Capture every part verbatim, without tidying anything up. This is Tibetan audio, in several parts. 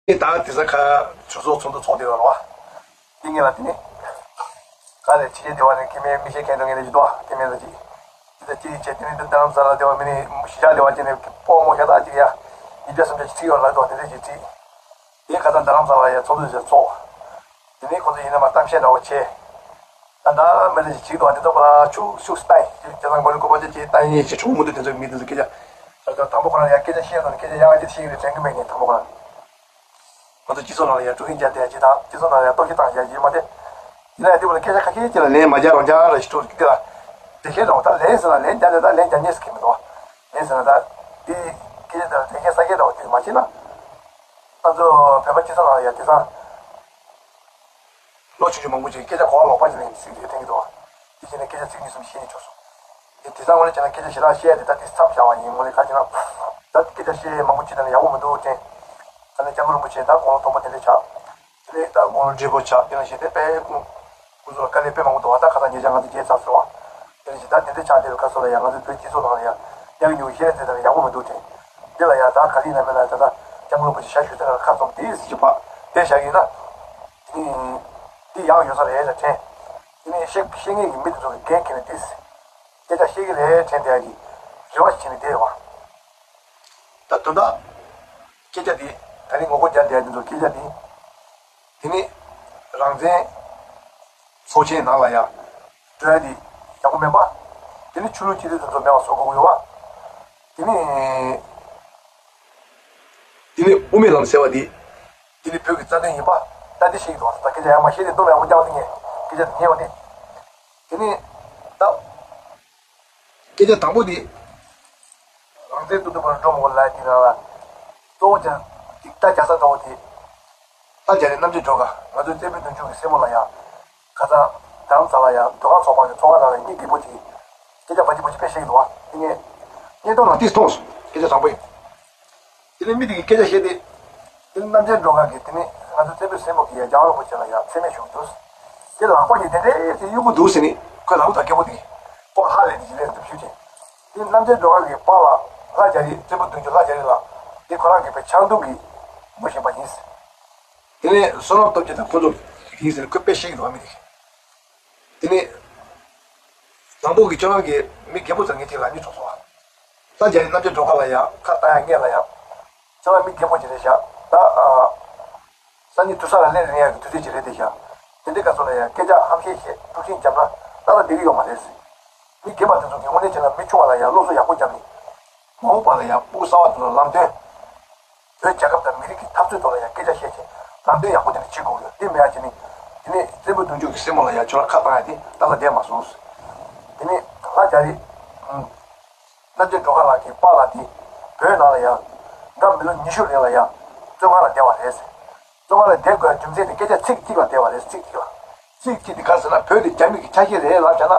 ད་དེ་ས་ཁ་གྲོས་ཚོགས་ཚོགས་འདུ་ཚོགས་བསྡད་པ་རེད་བ། དེ་ངས་ལ་དེ་ནི། ག་ལས་ཕྱི་རྒྱལ་སྡེ་བ་ནས་སྐྱེ་དམན་མི་ཤེས་མཁན་དང་ངས་ལས་ཀྱི་འདུག་བ། སྐྱེ་དམན་ལ་ཅིག་དེ་ལྟར་ཅིག་བྱས་དེ་ནི་རྡ་རམ་ས་ལ་སྡེ་བ་མི་ནི་གཞིས་ཆགས་སྡེ་བ་ཅིག་ནས་སྤོ་མོ་ཤ་སྟག་ཅིག་ཡ། ཉིས་བརྒྱ་སུམ་བརྒྱ་ཅིག་ཁྲིད་ཡོད་ལབ་འདུག་དེ་འདྲ་ཅིག་ཁྲིད། དེ་ཁ་སང་རྡ་རམ་ས་ལ་ཡ་ཚོགས་འདུ་ཞིག་ཚོགས། དེ་ནས་ཁོ་ཚོ་ཡིན་ན་མ་གཏམ་བཤད་འདྲ་བོ་བྱས། ད་ད་མི་ལ་ཞིག་བྱེད་དོ་དེ་ཚོ་པ་ལ་ཆུ་ཤུགས་སྟ་ཡི་ཁྱེད་ཚང་མགོ་ལ་ཀོ་པ་ཅེ་ཅེ་ལྟ་ཡིན་ཞེས་གྲོགས་མུ་མཐུད་དེ་ཚོའི་མི་དེ་ཚོ་སྐད་ཆ། ད་ད་དང་པོ་ཁོ་རང་ཡ་སྐད་ཆ་བཤད་དང་སྐད་ཆ་ཡག་ཅིག་བཤད་ཀྱི་རེད་དྲན་གི་མེད་ངས་དང་པོ་ཁོ་རང་། ཁོ་ཚོ་སྤྱི་ཚོགས་ནང་ལ་ཡ་དཀྲུག་ཤིང་རྒྱག་བསྡད་ཡ་ཅིག་དང་སྤྱི་ཚོགས་ནང་ལ་ཡ་གཏོར་བཤིག་བཏང་བཞག་ཡ་ཅིག་མ་དེ། ཡིན་ན་ཡ་དེ་བ་ལ་སྐད་ཆ་ཁ་ཤས་ཅིག་ལ་ལན་མ་རྒྱག་རང་རྒྱག་ར་ཞིག་སྤྲོ་སྐད་ལ། དེ་ཤེས་རང་ད་ལན་ཟེར་ན་ལན་རྒྱག་ནས་ད་ལན་རྒྱག་ཉེས་སུ་གི་མི་འདུག་བ། ལན་ཟེར་ན་ད། དེ་སྐད་ཆ་དེ་ལ་དེ་སྐད་ས་སྐད་འདྲ་བ་དེ་མ་བྱེད་ན། ང་ཚོ་བོད་པ་སྤྱི་ཚོགས་ནང་ལ་ཡ་དེ་ཚང་། ལོ་ཆུང་ཆུང་མང་པོ་ཅིག་སྐད་ཆ་གོ་བ་ལོག་པ་ཅིག་ལེན་ཟིག་རེད་དྲན་གྱི་འདུག་བ། དེ་བྱས་ནས་སྐད་ཆ་ཚིག་གཉིས་གསུམ་བཤད་ནས་འགྲོ་སོང་། དེ་དེང་སང་ངོ་ལ་བྱས་ན་སྐད་ཆ་ཞེ་དྲག་བཤད་ཡ་དེ་ད་དེ་མཚམས་བཞག་པ་ཡིན་ངོ་ལ་ག་ཅི་ན། ད་སྐད་ཆ་བཤད་མང་པོ་ཅིག་ད་ནི་ཡག་པོ་མི་འདུག་དྲན། ད་ནི་སྐྱབས་མགོན་རིན་པོ་ཆེ་ད་དགུང་ལོ་མཐོན་པོ་དེ་འདྲ་ཆགས། དེ་ནས་ད་དགུང་ལོ་བགྲེས་པོ་ཆགས་དེ་ལ་བྱས་ཏེ་དཔེ་ཁོང་ཁོང་ཚོ་ལ་དཀའ་ལས་དཔེ་མང་པོ་འདུག་བ། ད་ཁ་སང་ཉེ་ཆར་ང་ཚོ་རྒྱལ་ཚར་སོང་བ། དེ་ནས་ད་དེ་འདྲ་ཆགས་དེ་ལ་ཁ་སོ་ལ་ཡ་ང་ཚོ་བོད་སྤྱི་ཚོགས་ནང་ལ་ཡ་ཡག་ཉུང་བཤད་དེ་ད་ཡག་པོ་མི་འདུག་དྲན། དེ་ལ་ཡ་ད་ག་རེ་ཡིན་ན་མེད་ན་ད་ད་སྐྱབས་མགོན་རིན་པོ་ཆེ་ཞབས་ཞུ་དེ་ལ་ཁ་བཙུམ་དེ་ཟིག་གི་བག་དེ་བཞག་ཡིན་ན། འདི་ཡག་ཡོད་ས་རེད་ལ་དྲན། དེ་ནས་བཤད་བཤད་མཁན་གྱི་མི་དེ་ཚོ་གི་འགན་འཁྱེར་ནས་ཏིས། སྐད་ཆ་བཤད་ཀྱི་རེད་དྲན་བསྡད་ཀྱི་རེ་བ་ཞིག་བྱས་ནས་བསྡད་ཡོད་པ། ད་དོན་དག་སྐད་ཆ་དེ་ད་ནི་ངོ་རྒོལ་རྒྱག་བསྡད་དེ་ཚོ་སྐད་ཆ་དེ། དེ་ནི་རང་བཙན་ཚོགས་ཆེན་ནང་ལ་ཡང་འགྲོ་ཡ་དེ་ཡག་པོ་མེད་པ། དེ་ནི་ཆོས་ལུགས་སྤྱི་འཐུས་དེ་ཚོ་མེད་པ་བཟོ་དགོས་ཀྱི་ཡོད་པ། དེ་ནི། དེ་ནི་དབུ་མའི་ལམ་ཟེར་བ་དེ། དེ་ནི་བོད་ཀྱི་རྩ་དོན་ཡིན་པ། ད་དེ་ཤེས་ཀྱི་འདུག་ད་སྐད་ཆ་ཡང་མ་བཤད་དེ་སྡོམ་ཡག་པོ་རྒྱག་དེ་ངས་སྐད་ཆ་དེ་ཉན་པ་དེ། དེ་ནི། ད། སྐད་ཆ་དང་པོ་དེ། རང་བཙན་ཏུ་ཏུ་བར་འགྲོ་མོ་ལ་དེ་ན་ལ། གཙོ་བོ་ཀྱང་། ད་རྒྱ་ས་འདྲ་བོ་དེ། ད་རྒྱ་རི་རྣམ་རྒྱལ་སྒྲོལ་དཀར་ང་ཚོའི་བཙན་པོའི་གདུང་རྒྱུད་ཀྱི་སྲས་མོ་ལ་ཡང་། ཁ་སང་། རྡ་རམ་ས་ལ་ཡང་སྒྲོལ་དཀར་ཚོགས་པ་གི་ཚོགས་ཁང་ནང་ལ་སྙིང་རྗེ་པོ་ཅིག་སྐད་ཆ་བ་ཅི་བ་ཅི་དཔེ་བཤད་ཀྱི་འདུག་བ། དེ་ངས། བརྙན་ཐུང་ནང་ཏིས་མཐོང་སོང་། སྐད་ཆ་དྲང་པོ་ཡིན། དེ་ནས་མི་དེ་གིས་སྐད་ཆ་བཤད་དེ། དེ་ནས་རྣམ་རྒྱལ་སྒྲོལ་དཀར་གྱིས་དེ་ནས་ང་ཚོའི་བཙན་པོའི་སྲས་མོ་གིས་ཡང་རྒྱལ་བ་རིན་པོ་ཆེ་ལ་ཡང་མཚན་སྨད་ཞུ་གི་འདུག་དེ་ལག་པ་གིས་དེ་འདྲའི་དེ་གཡུག་གི་འདུག་ཟེར་ནས་ཁོས་ལག་པ་དང་རྒད་པོ་དེ་གིས་ཁོ་ལ་ཧ་ལས་ནས་ཞིག་ལས་འདུག་ཞུས་ཏེ། དེ་རྣམ་རྒྱལ་སྒྲོལ་དཀར་གྱི་པཱ་ལགས་ལྷ་རྒྱ་རི་བཙན་པོ་གདུང་རྒྱུད་ལྷ་རྒྱ་རི་ལགས་དེ་ཁོ་རང་གིས་དཔེ་ཆང་འཐུང་གིས་འབུ་བཞིན་པ་ཡིན། དེ་ནས་བསོད་ནམས་སྟོབས་རྒྱལ་དང་ཁོ་ཚོ་ཡིན་ཟེར་ནས་ཁོས་དཔེ་བཤད་ཀྱི་འདུག་བ་མི་དེ་གིས། དེ་ནས། དང་པོ་གི་ཁྱོད་རང་གིས་མི་རྒད་པོ་ཚོར་ངས་དེ་ལ་མི་གྲོགས་སོང་བ། ད་རྒྱ་རི་རྣམ་རྒྱལ་སྒྲོལ་དཀར་ལ་ཡང་ཁ་བཏང་ཡ་ངས་ལ་ཡང་། ཁྱོད་རང་མི་རྒད་པོ་ཅིག་རེད་ཤག་ད་ཨ། སང་ཉིན་དུར་ས་ལ་སླེབས་རན་ཡག་གི་དུས་ཚོད་ཅིག་རེད་དེ་ཤག་དེ་འདྲའི་སྐབས་སུ་ལ་ཡང་སྐད་ཆ་ཧམ་བཤད་བཤད་དཀྲུག་ཤིང་བརྒྱབ་ན་ཏག་ཏག་བསྡད་ཀྱི་ཡོད་མ་རེད། མི་རྒན་པ་དེ་ཚོ་གིས་དངོས་གནས་བྱས་ན་མི་ཆུང་བ་ལ་ཡང་སློབ་གསོ་ཡག་པོ་བརྒྱབ་ནས། མ་འོངས་པ་ལ་ཡང་ཕྲུ་གུ་གསར་བ་དེ་ཚོ་ལ་ལམ་སྟོན། བོད་རྒྱལ་ཁབ་དང་མི་རིགས་ཀྱི་འཐབ་རྩོད་ཐོག་ལ་ཡང་སྐད་ཆ་བཤད་བྱས་ལམ་སྟོན་ཡག་པོ་དེ་འདྲ་བྱེད་དགོས་ཡོད་དེ་མེད་ཡ་བྱས་ནས། དེ་ནས་བཙན་པོ་གདུང་རྒྱུད་ཀྱི་སྲས་མོ་ལ་ཡང་ཁྱོད་རང་ཁ་བཏང་ཡ་དེ་ཏག་ཏག་བསྡད་མ་སོང་། དེ་ནས་ལྷ་རྒྱ་རི། རྣམ་རྒྱལ་སྒྲོལ་དཀར་ལགས་ཀྱི་པཱ་ལགས་དེ་བོད་ནང་ལ་ཡང་འགའ་མི་ལོ་ཉི་ཤུ་རིང་ལ་ཡང་བཙོན་ཁང་ལ་བསྡད་པ་རེད། བཙོན་ཁང་ལ་བསྡད་དགོས་རྒྱུ་མཚན་དེ་སྐད་ཆ་ཚིག་གཅིག་ལ་བསྡད་པ་རེད། ཚིག་གཅིག་ལ། ཚིག་གཅིག་དེ་ག་རེ་ཟེར་ན་བོད་དེ་རྒྱ་མི་གི་ཆ་ཤས་རེད་ལབ་བྱས་ན།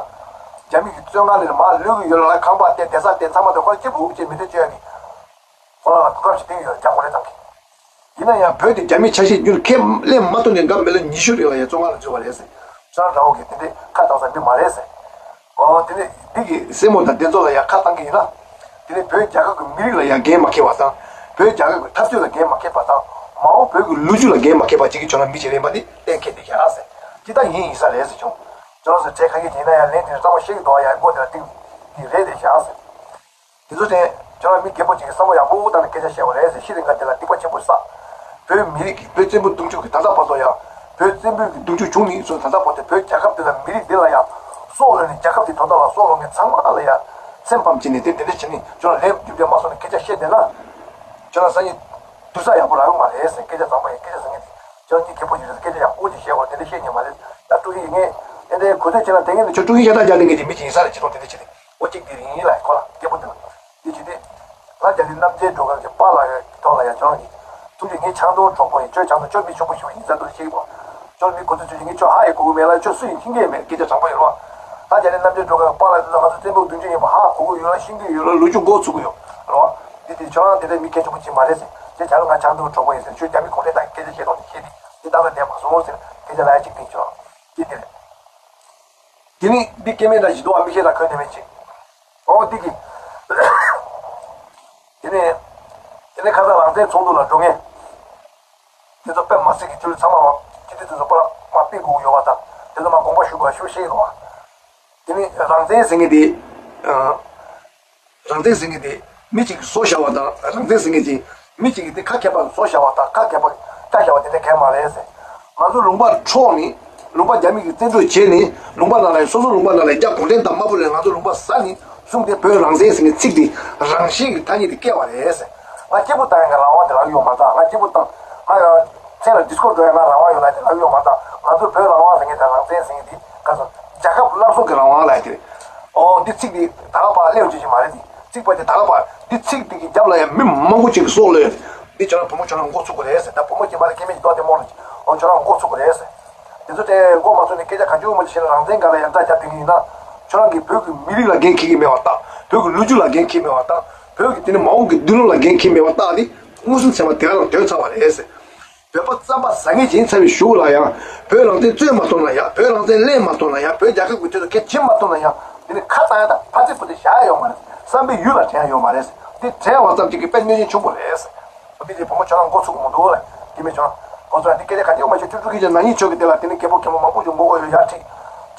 རྒྱ་མི་གི་བཙོན་ཁང་ལ་མར་ལུས་ཀྱི་ཡོད་ལ་ཁང་པ་དེ་བསྡད་ས་དེ་ཚང་མ་དེ་ཁོ་གཅིག་པུ་ཅིག་མི་སྡོད་བཅོས་ཡ་གི། ཁོ་རང་ལ་གོ་སྐབས་ཤིག་བསྟན་ཡོད་རྒྱ་གོ་རེ་ཚང་གི། ཡིན་ན་ཡང་བོད་དེ་རྒྱ་མིའི་ཆ་ཤས་རྒྱུན་ཁས་ལེན་མ་ཐུབ་ནས་འགའ་མི་ལོ་ཉི་ཤུ་རིང་ལ་ཡང་བཙོན་ཁང་ལ་འཛུལ་བ་རེད་ཟེར། ཁྱོད་རང་འདྲ་བོ་གིས་དེ་འདྲའི་ཁ་བཏང་ས་མི་མ་རེད་ཟེར། ཨོ་དེ་ནས་འདི་གི་སྲས་མོ་དང་དེ་ཚོ་ལ་ཡང་ཁ་བཏང་གི་ཡིན་ན། དེ་ནས་བོད་རྒྱལ་ཁབ་ཀྱི་མི་རིགས་ལ་ཡང་འགན་མ་འཁྱེར་བ་དང་། བོད་རྒྱལ་ཁབ་ཀྱི་འཐབ་རྩོད་ལ་འགན་མ་འཁྱེར་བ་དང་། མ་འོངས་བོད་ཀྱི་ལོ་རྒྱུས་ལ་འགན་མ་འཁྱེར་བ་ཅིག་གིས་ཁྱོད་རང་མི་ཞིག་རེད་པ་དེ་གཏན་འཁེལ་བསྡད་ཤག་ཟེར། ཅི་ལྟར་ཡིན་ཡིན་ས་རེད་ཟེར་བྱུང་། ཁྱོད་རང་ཚོ་གྲས་ཁ་ཤས་ཀྱིས་ཡིན་ན་ཡང་ལན་དེ་རྩ་བ་ཤེས་ཀྱི་འདུག་ཨ། ཡང་མགོ་དེ་ལ་གཏིང་འདི་རེད་བསྡད་ཤག་ཟེར། དེ་ཚོ་དྲན། ཁྱོད་རང་མི་རྒད་པོ་ཅིག་གིས་བསམ་བློ་ཡག་པོ་བཏང་ནས་སྐད་ཆ་བཤད་པ་རེད་ཟེར། ཤི་རིང་ཁ་དེ་ལ་སྡིག་པ་ཆེན་པོ་བསགས། བོད་མི་རིགས་ཀྱི་བོད་བཙན་པོའི་གདུང་རྒྱུད་ཀྱི་ད་ལྟ་བར་དུ་ཡང་། བོད་བཙན་པོའི་གདུང་རྒྱུད་བྱུང་ནས་བཟུང་ད་ལྟ་བར་དུ་བོད་རྒྱལ་ཁབ་འདི་ལ་མི་རིགས་འདི་ལ་ཡང་། སྲོག་བློས་ནས་རྒྱལ་ཁབ་འདི་དོན་དག་ལ་སྲོག་བློ་ངན་ཚང་མ་ལ་ཡང་། སེམས་ཕམ་བྱས་ནས་དེ་འདི་འདྲ་བྱས་ནས་ཁྱོད་རང་ལན་རྒྱུ་འབྲས་མ་སོང་ནས་སྐད་ཆ་བཤད་བསྡད་ན། ཁྱོད་རང་སང་ཉིན། སྡུག་ས་ཡག་པོ་རག་ཡོང་མ་རེད་ཟེར། སྐད་ཆ་བཟང་པོ་ཡིན། སྐད་ཆ་བཟང་ངན་དེ། ཁྱོད་རང་གཉིས་རྒད་པོ་ཅིག་རེད་ཟེར། སྐད་ཆ་ཡག་པོ་ཅིག་བཤད་དགོས་དེ་འདྲ་བཤད་ཉན་མ་རེད། ད་ཀྲུའུ་ཞི་ངས་དེ་འདྲའི་གོ་ཐོས་བྱས་ན་དེ་ངས་ནི་ཁྱོད་ཀྲུའུ་ཞི་ཤ་སྟག་རྒྱག་ལས་ངས་ཀྱི་མི་ཅིག་ཡིན་ས་རེད། ཅི་ཐོག་དེ་འདྲ་བྱས་ཏེ་ཨོ་གཅིག་དེ་རིང་ཡིན་ལ་ཁོ་ལ་རྒད་པོ་དེ་ལ་དེ་བྱས་ཏེ། ལྷ་རྒྱ་རི་རྣམ་རྒྱལ་སྒྲོལ་དཀར་གྱི་པཱ་ལགས་ཐོག་ལ་ཡ་ཁྱོད་རང་གིས་ཐུགས་རྗེ་ངས་ཆང་འཐུང་གྲོགས་པོ་ཡིན། ཁྱོད་བྱང་དུ་ཁྱོད་མི་ཆོག་པོ་ཞིག་ཡིན་ས་འདུག་ཅེས་པ། ཁྱོད་མི་གོ་ཚོད་ཆོད་ཅིག་ངས་ཁྱོད་ཧ་ཡེ་གོ་གི་མེད་ལ། ཁྱོད་སུ་ཡིན་མཁྱེན་གྱི་མེད། སྐད་ཆ་དྲང་པོ་ཡོད་རོགས། ད་རྒྱ་རི་རྣམ་རྒྱལ་སྒྲོལ་དཀར་པཱ་ལགས་དེ་ཚོ་ང་ཚོ་བཙན་པོའི་གདུང་རྒྱུད་ཡིན་པ་ཧ་གོ་གི་ཡོད་ལ་ཤེས་ཀྱི་ཡོད་ལ་ལོ་རྒྱུས་མགོ་ཚོས་ཀྱི་ཡོད་རོགས། དེ་དེ་ཁྱོད་རང་དེ་འདྲ་མི་མཁས་ཆོག་པོ་ཅིག་མ་རེད་ཟེར། དེ་བྱ་རུ་ང་ཆང་འཐུང་གྲོགས་པོ་ཡིན་ཟེར། ཁྱོད་རྒྱ་མི་གོ་འདྲེ་དང་སྐད་ཆ་བཤད་ཐོག་ནས་བཤད་དེ་དེ་ད་ལ་བསྡད་མ་སོང་ཟེར། སྐད་ཆ་ལ་ཡ་གཅིག་སྟེང་ཆོག་དེ་དེ་རེད། དེ་ནི་འདི་སྐྱེ་དམན་དང་ཞི་དུ་བ་མི་ཤེས་དང་ཁོན་དེ་མེད་ཅིག་ཨོ་དེ་གི། དེ་ནས། དེ་ནས་ཁ་སང་རང་བཙན་ཚོགས་འདུ་ལ་འགྲོ་མཁན། དེ་ཚོ་དཔེ་མ་སྲིད་ཀྱི་ཆུ་ཚང་མ་མ་སྤྱི་འཐུས་དེ་ཚོ་པར་མ་སྤེལ་དགོས་ཡོད་པ་དང་། དེ་ཚོ་མ་དགོངས་པ་ཞུ་དགོས་ཞུ་ཤེས་ཡོད་པ། དེ་ནི་རང་བཙན་ཟེར་མཁན་དེ། རང་བཙན་ཟེར་མཁན་དེ་མི་གཅིག་གིས་བཟོ་བཞག་པ་དང་། རང་བཙན་ཟེར་མཁན་དེ་མི་གཅིག་གིས་དེ་ཁ་མཁས་པ་བཟོ་བཞག་པ་དང་། ཁ་མཁས་པ་བཀྲ་བཞག་པ་དེ་འདྲ་གང་ཡང་མ་རེད་ཟེར། ང་ཚོ་ལུང་པར་འཕྲོག་ནས། ལུང་པ་རྒྱ་མི་གིས་བཙན་འཕྲོག་བྱས་ནས། ལུང་པ་ནང་ལ་ཡང་། སོ་སོ་ལུང་པ་ནང་ལ་རྒྱ་གུང་ཁྲན་དང་དམར་པོ་ལས་ང་ཚོ་ལུང་པ་ཟ་ནས་གསུངས་ཏེ། བོད་རང་བཙན་ཟེར་མཁན་ཚིག་དེ་རང་བཞིན་གྱི་ཐ་སྙད་དེ་བཀལ་བ་རེད་ཟེར། ང་སྐད་འབོད་བཏང་ཡག་གི་རང་དབང་དེ་རག་གི་ཡོད་མ་རེད། ད་ང་སྐད་འབོད་བཏང་། ང་ཡང་མཚན་ལ་ཌི་སི་ཀོ་འགྲོ་ཡག་ང་རང་དབང་ཡོད་ལབ་དེ་རག་གི་ཡོད་མ་རེད། ད་ང་ཚོ་བོད་རང་དབང་ཟེར་མཁན་དང་རང་བཙན་ཟེར་མཁན་དེ་ག་ཚོད་རྒྱལ་ཁབ་སླར་གསོ་གི་རང་དབང་ལབ་དེ་རེད། ཨོ། འདི་ཚིག་འདི་ད་ག་པར་སླེབས་ཡོང་རྒྱུ་ཞིག་མ་རེད། འདི་ཚིག་པ་དེ་ད་ག་པར། འདི་ཚིག་འདི་གི་རྒྱབ་ལ་ཡང་མི་མང་པོ་ཅིག་གི་སྲོག་ལ། འདི་ཁྱོད་རང་བུ་མོ་ཁྱོད་རང་མགོ་ཚུགས་དགོས་རེད་ཟེར། ད་བུ་མོ་སྐྱེས་པ་ལ་སྐྱེ་དམན་གྱི་མདོག་དེ་མོ་རེད། ཨོ། ཁྱོད་རང་མགོ་ཚུགས་དགོས་རེད་ཟེར། དེ་ཚོ་དེ་མགོ་མ་ཚུགས་ནས་སྐད་ཆ་ག་ཅུང་མ་བཤད་ན། རང་བཙན་སྒང་ལ་ཡང་ལྟ་རྒྱབ་དེ་ཡིན་ན། ཁྱོད་རང་གིས་བོད་ཀྱི་མི་རིགས་ལ་འགན་འཁྱེར་གྱི་མེད་པ་དང་། བོད་ཀྱི་ལོ་རྒྱུས་ལ་འགན་འཁྱེར་མེད་པ་དང་། བོད་ཀྱི་དེ་ནི་མ་འོངས་ཀྱི་མདུན་ལམ་ལ་འགན་འཁྱེར་མེད་པ་རྟགས་དེ་མངོན་སུམ་ཚད་མ་དེ་ག་རང་ཐོན་ཚར་བ་རེད་ཟེར། བོད་པ་རྩམ་པ་ཟ་མཁན་ཅིག་ཡིན་ཚར་བའི་གཞུག་ལ་ཡང་། བོད་རང་བཙན་རྩོད་མ་ཐུབ་ན་ཡང་། བོད་རང་བཙན་ལེན་མ་ཐུབ་ན་ཡང་། བོད་རྒྱལ་ཁབ་ཀྱི་དོན་དུ་གལ་བྱེད་མ་ཐུབ་ན་ཡང་། དེ་ནི་ཁ་བཏང་ཡག་དང་ཕར་ཚིག་པོ་དེ་བཞག་ཡག་ཡོད་མ་རེད། བསམ་པའི་ཡུལ་ལ་དྲན་ཡག་ཡོད་མ་རེད། དེ་དྲན་པ་ཙམ་གྱིས་དཔེ་གནོད་སྦྱིན་ཆེན་པོ་རེད། འདི་དེ་བུ་མོ་ཁྱོད་རང་མགོ་ཚུགས་མི་འདུག་ལ། དེ་མིན་ཁྱོད་རང་གོ་ཚོད་འདི་སྐད་ཆ་ག་དེ་ཡོད་མ་ཤེས། ཆུ་ཕྲུག་གི་ཅན་ན་ནིང་ཆོས་ཀྱི་དེ་ལ་དེ་ནི་རྒད་པོ་རྒན་མོ་མང་པོ་ཞིག་མགོ་སྐོར་ཡོད་ཡག་ཁྲིད་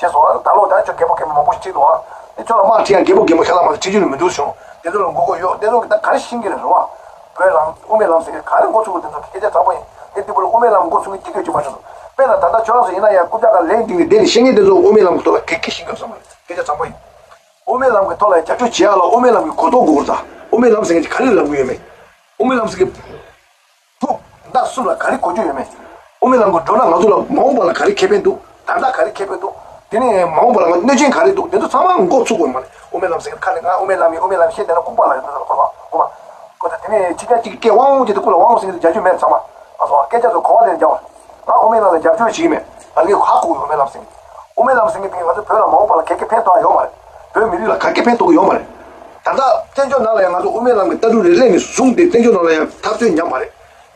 བྱས་སོང་། ད་ལོ་ད་ཆོ་རྒད་པོ་རྒན་མོ་མང་པོ་ཞིག་ཁྲིད་འདུག་ཨ། དེ་ཁྱོད་ལ་དམག་ཁྲིད་ཡག་རྒད་པོ་རྒན་མོ་ཤ་ལ་མ་ཁྲིད་རྒྱུ་ནི་མི་འདུག་བྱུང་། དེ་ཚོ་ལ་མགོ་སྐོར་ཡོད། དེ་ཚོ་གི་ད་ག་རེ་ཤེས་ཀྱི་རེད་རོ། བོད་རང་དབུ་མའི་ལམ་ཟེར་ག་རེ་མགོ་ཚུགས་པ། དེ་ཚོ་སྐད་ཆ་དྲང་པོ་ཡིན། དེ་དེ་བུ་ལ་དབུ་མའི་ལམ་མགོ་ཚུགས་མཁན་གཅིག་ཀྱང་བྱུང་མ་བྱུང་། དཔེར་ན་ད་ལྟ་ཁྱོད་རང་ཚོ་ཡིན་ན་ཡང་རྐུབ་བཀྱག་ཁ་ལན་བཏིང་ནས་བསྡད་ནས་བཤད་མཁན་དེ་ཚོ་དབུ་མའི་ལམ་གྱི་ཐོག་ལ་གེ་གེ་ཤེས་ཀྱི་ཡོད་བསམ་མ་རེད། སྐད་ཆ་དྲང་པོ་ཡིན། དབུ་མའི་ལམ་གྱི་ཐོག་ལ་རྒྱབ་སྐྱོར་བྱེད་ཡག་ལ་དབུ་མའི་ལམ་གྱི་གོ་རྟོགས་དགོས་ཀྱི་རེད་ད། དབུ་མའི་ལམ་ཟེར་མཁན་གྱིས་ག་རེ་ལབ་ཀྱི་ཡོད་མེད། དབུ་མའི་ལམ་ཟེར་མཁན་ཕུགས་ཟླ་གསུམ་ལ་ག་རེ་གོ་རྒྱུ་ཡོད་མེད། དབུ་མའི་ལམ་གྱི་འགྲོ་ན་ང་ཚོ་ལ་མ་འོངས་པ་ལ་ག་རེ་ཁེ་ཕན་འདུག་ད་ལྟ་ག་རེ་ཁེ་ཕན་འདུག་དེ་ནས་མ་འོངས་པ་ལ་ང་གནོད་སྦྱིན་ག་རེ་འདུག་དེ་ཚོ་ཚང་མ་མགོ་ཚུགས་དགོས་མ་རེད། དབུ་མའི་ལམ་ཟེར་མཁན་ཁ་ནས་ང་དབུ་མའི་ལམ་ཡིན། དབུ་མའི་ལམ་བཤད་བསྡད་ན་ལྐུགས་པ་ལ་ཡོད་ཚོད་ལ་གོ་བ་གོ་བ་གོ་ད། དེ་ནས་ཕྱི་རྒྱལ་གཅིག་གིས་སྐད་དབང་བྱས་ཏེ་ཁོ་ལ་དབང་ཟེར་མཁན་དེ་རྒྱག་རྒྱུ་མེད། ཚང་མ་ང་ཚོ་སྐད་ཆ་ཚོ་གོ་བ་ལེན་རྒྱག་པ། ང་དབུ་མའི་ལམ་ལ་རྒྱབ་སྐྱོར་བྱེད་ཀྱི་མེད། ང་ངས་ཧ་གོ་གི། དབུ་མའི་ལམ་ཟེར་མཁན། དབུ་མའི་ལམ་ཟེར་མཁན་དེ་ང་ཚོ་བོད་ལ་མ་འོངས་པ་ལ་ག་གེ་ཕན་ཐོགས་ཡོད་མ་རེད། བོད་མི་རིགས་ལ་ག་གེ་ཕན་ཐོགས་ཀྱི་ཡོད་མ་རེད། ད་ལྟ་བཙན་བྱོལ་ནང་ལ་ཡང་ང་ཚོ་དབུ་མའི་ལམ་གྱི་ལྟ་གྲུབ་རེ་སླེབས་ནས་བཟུང་སྟེ། བཙན་བྱོལ་ནང་ལ་ཡང་འཐབ་རྩོད་ཉམས་པ་རེད།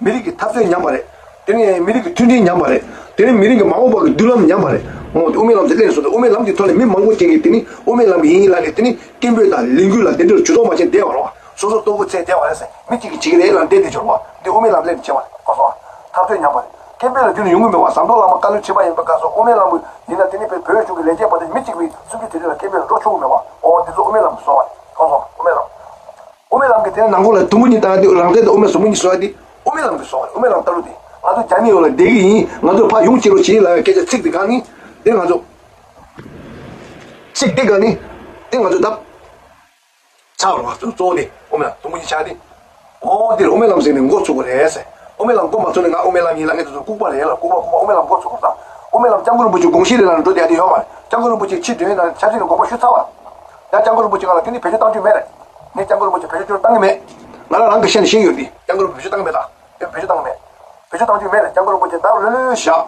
མི་རིགས་ཀྱི་འཐབ་རྩོད་ཉམས་པ་རེད། དེ་ནས་མི་རིགས་ཀྱི་མཐུན་སྒྲིལ་ཉམས་པ་རེད། དེ་ནས་མི་རིགས་ཀྱི་མ་འོངས་པ་གི་མདུན་ལམ་ཉམས་པ་རེད། འོ། དབུ་མའི་ལམ་དེ་སླེབས་ནས་བཟུང་སྟེ། དབུ་མའི་ལམ་དེའི་ཐོག་ནས་མི་མང་པོ་ཅིག་གིས་དེ་ནི་དབུ་མའི་ལམ་ཡིན་ལབ་ནས། དེ་ནི་སྐད་འབོད་དང་ལས་འགུལ་ལ་དེ་འདྲར་ཇུས་གཏོགས་མ་བྱས་བསྡད་པ་རེད་བ། སོ་སོ་ལྟོ་གོས་འཚོལ་བསྡད་པ་རེད་ཟེར། མི་གཅིག་གིས་བྱེད་ཀྱི་རེད་ལབ་བསྡད་བསྡད་ཆོག་རེད་བ། འདི་དབུ་མའི་ལམ་སླེབས་ནས་བྱས་པ་རེད། གོ་སོང་ཨ། འཐབ་རྩོད་ཉམས་པ་རེད། སྐད་འབོད་ལ་རྒྱུན་ནས་ཡོང་གི་མེད་བ། ཟམ་གདོང་བླ་མ་བཀའ་བློན་ཁྲི་པ་ཡིན་པའི་སྐབས་སུ་དབུ་མའི་ལམ་ཡིན་ན། དེ་ནི་བོད་བོད་གཞུང་གི་ལས་བྱེད་པ་དེ་མི་གཅིག་གིས་གསུང་ཆོས་དེ་དུས་ལ་སྐད་འབོད་ལ་འགྲོ་ཆོག་གི་མེད་བ། འོ། འདི་ཚོ་དབུ་མའི་ལམ་གྱི་སྲོལ་བ་རེད། གོ་སོང་། དབུ་མའི་ལམ། དབུ་མའི་ལམ་གྱི་དེ་ནང་ཁོངས་ལ་དུམ་བུ་གཉིས་བཏང་སྟེ། རང་བཙན་དང་དབུ་མའི་ཟུར་མོ་གཉིས་བཟོ་ཡ་དེ་དབུ་མའི་ལམ་གྱི་སྲོལ་བ་རེད། དབུ་མའི་ལམ་ལྟ་ལུགས་དེ། ང་ཚོ་རྒྱ་མི་ཡོང་ལ་བསྡད་ཀྱི་ཡིན། ང་ཚོ་ཕར་ཡོང་ཅི་རོགས་བྱེད་ལབ་ཡ་སྐད་ཆ་ཚིག་དེ་གང་ནི། དེ་ང་ཚོ་ཚིག་དེ་གང་ནི། དེ་ང་ཚོ་ད་ཚར་བ་རེད་བ། གཙོ་བོ་དེ་དབུ་མའི་ལམ་དུམ་བུ་གཉིས་ཆགས་ཏེ། འོ། འདིར་དབུ་མའི་ལམ་ཟེར་ནས་མགོ་ཚུགས་པ་རེད་ཟེར། དབུ་མའི་ལམ་མགོ་མ་ཚུགས་ནས་ང་དབུ་མའི་ལམ་ཡིན་ལབ་མཁན་དེ་ཚོ་ལྐུགས་པ་རེད་ལ། ལྐུགས་པ་ལྐུགས་པ། དབུ་མའི་ལམ་མགོ་ཚུགས་པ་དང་། དབུ་མའི་ལམ་སྐྱབས་མགོན་རིན་པོ་ཆེའི་དགོངས་གཞི་རེད་ལབ་ནས་འགྲོ་བསྡད་ཡ་དེ་ཡོད་མ་རེད། སྐྱབས་མགོན་རིན་པོ་ཆེ་ཕྱིར་འདོན་དང་ཆབ་སྲིད་ནས་དགོངས་པ་ཞུས་ཚར་བ། ཡང་སྐྱབས་མགོན་རིན་པོ་ཆེ་བེད་སྤྱོད་བཏང་རྒྱུ་མེད་རེད། ངས་སྐྱབས་མགོན་རིན་པོ་ཆེ་བེད་སྤྱོད་བཏང་གི་མེད། ང་རང་རང་གི་ཤེས་ནས་ཤེས་ཀྱི་ཡོད་དེ། སྐྱབས་མགོན་རིན་པོ་ཆེ་བེད་སྤྱོད་བཏང་གི་མེད་ད། བེད་སྤྱོད་བཏང་གི་མེད། བེད་སྤྱོད་བཏང་རྒྱུ་མེད་རེད། སྐྱབས་མགོན་རིན་པོ་ཆེ་ད་ལྷོད་ལྷོད་བཞག་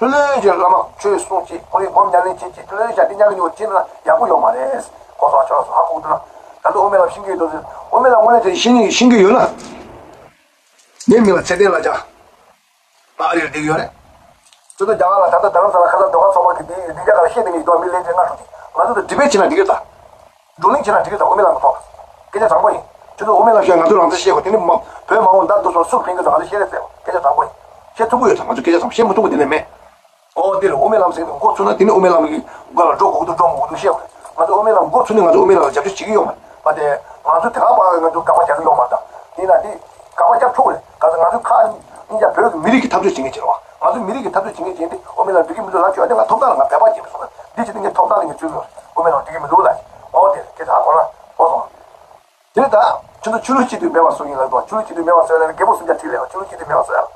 ལྷོད་ལྷོད་བྱས། བླ་མ་ཆོས་གསུང་བྱེད། ཁོང་རང་སྒོམ་ཉམས་ལེན་བྱེད་ཅིག་ལྷོད་ལྷོད་བཞག་དེ་ཉོ་བྱེད་ན་ཡག་པོ་ཡོད་མ་རེད། གོ་སོང་། ཁྱོད་རང་ཚོ་ཧ་གོ་འདུག་ན། ད་དུང་དབུ་མའི་ལམ་ཤེས་ཀྱི་ཡོད་དོ་ཟེར། དབུ་མའི་ལམ་དངོས་གནས་དེ་ཤེས་ཀྱི་ཤེས་ཀྱི་ཡོད་ན། ངའི་མིང་ལ་ཚེ་བརྟན་ལ་རྒྱ། ང་ཨ་རིར་བསྡད་ཀྱི་ཡོད་རེད། ཁྱོད་ཚོ་རྒྱ་གར་ལ། ད་ལྟ་རྡ་རམ་ས་ལ་ཁ་སང་རྡོ་ཁ་ཚོགས་པ་གི་དེ་སྡིངས་ཆ་སྒང་ལ་བཤད་བསྡད་མཁན་ཞིག་འདུག་མི་ལན་ཅན་ལྔ་དྲུག་ཅིག་ང་ཚོ་དང་ཌི་བེཊ་བྱེད་ན་འགྲིག་གི་རེད་ད། བགྲོ་གླེང་བྱེད་ན་འགྲིག་གི་རེད་ད། དབུ་མའི་ལམ་གྱི་ཐོག་ལ། སྐད་ཆ་དྲང་པོ་ཡིན། ཁྱོད་ཚོ་དབུ་མའི་ལམ་བཤད། ང་ཚོ་རང་བཙན་བཤད་དགོས། དེ་ནི་མ། བོད་མ་འོངས་ཟླ་འདི་ཚོ་སུར་འཕེན་གི་འདུག་ང་ཚོ་བཤད་རེད་ཟེར། སྐད་ཆ་དྲང་པོ་ཡིན། བཤད་ཐུབ་ཀྱི་ཡོད་ད། ང་ཚོ་སྐད་ཆ་དྲང་པོ་བཤད་མི་ཐུབ་པ་དེ་འདྲ་མེད། ཨོ། འདིར་དབུ་མའི་ལམ་ཟེར་ནས་མགོ་ཚུགས་ན། དེ་ནི་དབུ་མའི་ལམ་གྱི་སྒང་ལ་འགྲོ་དགོས་འདུག་འགྲོ་མི་དགོས་འདུག་བཤད་དགོས། ང་ཚོ་དབུ་མའི་ལམ་མགོ་ཚུགས་ནས་ང་ཚོ་དབུ་མའི་ལམ་ལ་རྒྱབ་སྐྱོར་བྱེད་ཀྱི་ཡོད་མ་རེད་པ། དེ་ང་ཚོ་དེ་ག་པར་ང་ཚོ་དགག་པ་རྒྱག་གི་ཡོད་མ་རེད་ད། ཡིན་ན་དེ་དགག་པ་རྒྱག་ཆོག་རེད། ག་ཚོད་ང་ཚོ་ཁ་ཨིན་ཅི་བོད་ཀྱི་མི་རིགས་ཀྱི་འཐབ་རྩོད་བྱེད་མཁན་བྱེད་རོགས། ང་ཚོ་མི་རིགས་ཀྱི་འཐབ་རྩོད་བྱེད་མཁན་བྱས་ཏེ་དབུ་མའི་ལམ་འགྲིག་གི་མི་འདུག་ལབ་ཆོག་ཡ་དེ་ང་ཐོབ་ཐང་ལ་ང་འབད་པ་བྱེད་མི་སོང་། འདི་བྱེད་དུས་ངས་ཐོབ་ཐང་ལ་ངས་ཚུར་ལོག་དབུ་མའི་ལམ་འགྲིག་གི་མི་འདུག་ལབ། ཨོ། དེ་དེ་ཚ་གོ་ན་གོ་སོང་། དེ་ནས་ད་ཁྱོད་ཚོ་ཆོས་ལུགས་གཅིག་སྡུད་མེད་པ་བཟོ་ཡིན་ལབ་འདུག་ཆོས་ལུགས་གཅིག་སྡུད་མེད་པ་བཟོ་ཡ་ལ་རྒད་པོ་སུམ་བརྒྱ་ཁྲིད་ལས། ཆོས་ལུགས་གཅིག་སྡུད་མེད་པ་བཟོ་ཡ་ལ།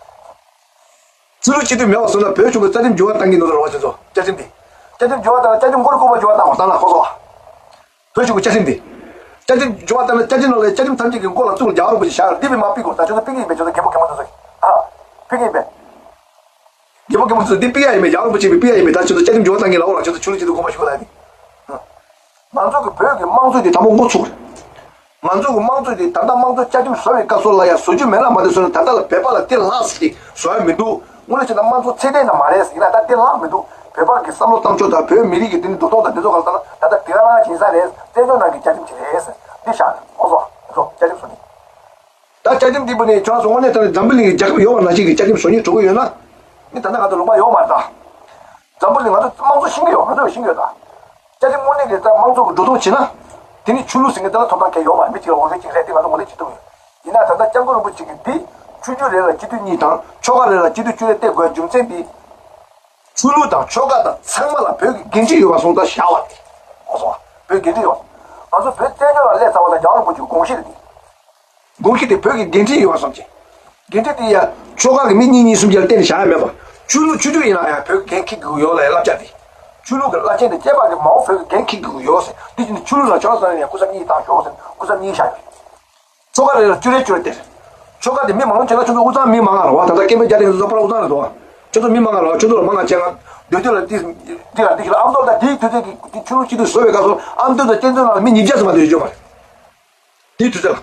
ཆོས་ལུགས་གཅིག་སྡུད་མེད་པ་བཟོ་ཡ་ལ། བོད་གཞུང་གི་རྩ་ཁྲིམས་འགྱུར་བ་གཏང་གི་འདུག་ལབ་རོགས། ཁྱོད་ཚོ་བཅའ་ཁྲིམས་དེ། བཅའ་ཁྲིམས་འགྱུར་བ་བཏང་ན་བཅའ་ཁྲིམས་མགོ་ལ་མགོ་ལ་འགྱུར་བ་བཏང་བ་བཏང་ན་གོ་སོང་། བོད་གཞུང་གི་བཅའ་ཁྲིམས་དེ། བཅའ་ཁྲིམས་འགྱུར་བ་བཏང་ན་བཅའ་ཁྲིམས་ནང་ལ་བཅའ་ཁྲིམས་ཐམས་ཅད་ཀྱི་མགོ་ལ་གཙུག་ལག་རྒྱལ་བ་རིན་པོ་ཆེ་བཞག་ཡོད། འདི་བས་མ་ཕུད་དགོས། ད་ཁྱོད་ཚོ་ཕུད་ཀྱི་ཡིན་པས། ཁྱོད་ཚོ་རྒད་པོ་རྒད་མོ་དེ་ཚོ་གིས། ཨ། ཕུད་ཀྱི་ཡིན་པས། རྒད་པོ་རྒད་མོ་དེ་ཚོ་འདི་ཕུད་ཡ་ཡིན་པས། རྒྱལ་བ་རིན་པོ་ཆེ་གིས་ཕུད་ཡ་ཡིན་པས། ད་ཁྱོད་ཚོ་བཅའ་ཁྲིམས་འགྱུར་བ་བཏང་གི་ལབ་རོགས། ཁྱོད་ཚོ་ཆོས་ལུགས་གཅིག་སྡུད་དགོངས་པ་ཞུ་གི་ལབ་ནི། ང་ཚོ་གི་བོད་ཀྱི་དམངས་གཙོ་དེ་དང་པོ་མགོ་ཚུགས་རེད། ང་ཚོ་གི་དམངས་གཙོ་དེ་ད་ལྟ་དམངས་གཙོ་བཅའ་ཁྲིམས་བཟོ་བའི་སྐབས་སུ་ལ་ཡང་བཟོ་རྒྱུ་མེད་ལ་མ་བསྡད་སོང་ན། ད་ལྟ་ལ་བོད་པ་ལ་དེ་ལྷག་ཙམ་ཞིག་བཟོ་ཡ་མི་འདུག་དངོས་གནས་བྱས་ན་དམངས་གཙོ་ཚད་ལྡན་ན་མ་རེད་ཟེར། ཡིན་ན་ད་དེ་ལྷག་མི་འདུག་བོད་པ་གི་བསམ་བློ་གཏམ་ཕྱོགས་དང་བོད་མི་རིགས་ཀྱི་དེ་ནི་འདུག་སྟངས་དང་དེ་ཚོ་ག་ལ་ད་ད་དེ་ག་རང་བྱེད་ས་རེད། བཙན་བྱོལ་ནང་གི་བཅའ་ཁྲིམས་ཅིག་རེད་ཟེར། འདི་བཞག་ཨོ་སོ་ཨོ་སོ་བཅའ་ཁྲིམས་བཟོ་ནི། ད་བཅའ་ཁྲིམས་འདི་པོ་ནི་ཁྱོད་རང་ཚོ་དངོས་གནས་དྲང་གནས་འཛམ་བུ་གླིང་གི་རྒྱལ་ཁབ་ཡོད་པ་ནང་བཞིན་གྱི་བཅའ་ཁྲིམས་བཟོ་སྙིང་བྲོ་གི་ཡོད་ན། མི་ད་ལྟ་ང་ཚོ་ལུང་པ་ཡོད་མ་རེད་ད། འཛམ་བུ་གླིང་ང་ཚོ་དམངས་གཙོ་ཤེས་ཀྱི་ཡོད། ང་ཚོ་ཡང་ཤེས་ཀྱི་ཡོད་ད། བཅའ་ཁྲིམས་དངོས་གནས་ཀྱི་ད་དམངས་གཙོ་གི་འགྲོ་སྟངས་བྱེད་ན། དེ་ནི་ཆོས་ལུགས་ཟེར་མཁན་དེ་ལ་ཐོབ་ཐང་གང་ཡང་ཡོད་མ་རེད། མི་གཅིག་ལ་འོས་ཤོག་གཅིག་རེད་དེ་ང་ཚོ་ངོས་ལེན་བྱེད་ཐུབ་ཡོད། ཡིན་ན་ད་ལྟ་སྐྱབས་མགོན་རིན་པོ་ཆེ་གིས་འདི་ཆོས་བརྒྱུད་རེ་ལ་སྤྱི་འཐུས་གཉིས་དང་ཆོལ་ཁ་རེ་ལ་སྤྱི་འཐུས་བཅུ་རེ་བསྟེན་དགོས་རྒྱུ་མཚན་འདི། ཆོས་ལུགས་དང་ཆོལ་ཁ་དང་ཚང་མ་ལ་བོད་ཀྱི་འགན་འཁྲི་ཡོད་པ་སོང་ཙང་བཞག་པ་རེད། ཨོ་སོང་བ། བོད་འགན་འཁྲི་ཡོད་པ། ང་ཚོ་བོད་བཙན་བྱོལ་ལ་སླེབས་ཚར་བ་དང་རྒྱལ་བ་རིན་པོ་ཆེའི་དགོངས་གཞི་རེད་དེ། དགོངས་གཞི་དེ་བོད་ཀྱི་འགན་འཁྲི་ཡོད་པ་སོང་ཅི། འགན་འཁྲི་དེ་ཡང་ཆོལ་ཁ་གི་མི་གཉིས་གཉིས་གསུམ་བརྒྱ་ལ་བརྟེན་ནས་བཞག་ཡ་མེད་པ། ཆོས་ལུགས་ཆོས་བརྒྱུད་ཡིན་ན་ཡང་བོད་ཀྱི་འགན་འཁྱེར་དགོས་ཡོད་ལ་ཡ་བསླབ་བྱ་དེ། ཆོས་ལུགས་ཀྱི་བླ་ཆེན་དང་བཅས་པ་གི་མ་འོངས་བོད་ཀྱི་འགན་འཁྱེར་དགོས་ཡོད་ཟེར། དེ་བཞིན་དུ་ཆོས་ལུགས་ལ་ཆོལ་ཁ་ཚང་ནས་ཡང་སྐུ་ཚབ་གཉིས་བཏང་ཤོག་ཟེར་སྐུ་ཚབ་གཉིས་བཞག་ཡོད། ཆོལ་ཁ་རེ་ལ་བཅུ་རེ་བཅུ་རེ་སྟེར། ཆོལ་ཁ་དེ་མི་མང་པོ་བྱས་ན་ཁྱོད་ཚོ་དབུས་གཙང་མི་མང་ང་རེད་བ། ད་ལྟ་སྐད་འབོད་རྒྱག་དེ་ཚོ་པར་དབུས་གཙང་རེད་དོ། ཁྱོད་ཚོ་མི་མང་ང་རེད་བ། ཁྱོད་ཚོ་ལ་མང་ང་བྱས་ང་སྡོད་དུས་ལ་འདི་འདི་ལ་འདི་ཞིག་ལ་ཨ་མདོ་ལ་དེའི་དུས་ཚོད་ཀྱི་དེ་ཆོས་ལུགས་སྤྱི་འཐུས་བཟོ་བའི་སྐབས་སུ་ཨ་མདོ་དང་བསྟན་འཛིན་ལ་མི་ཉིས་བརྒྱ་ཙམ་མ་གཏོགས་ཡོད་ཀྱི་མ་རེད། དེའི་དུས་ཚོད་ལ།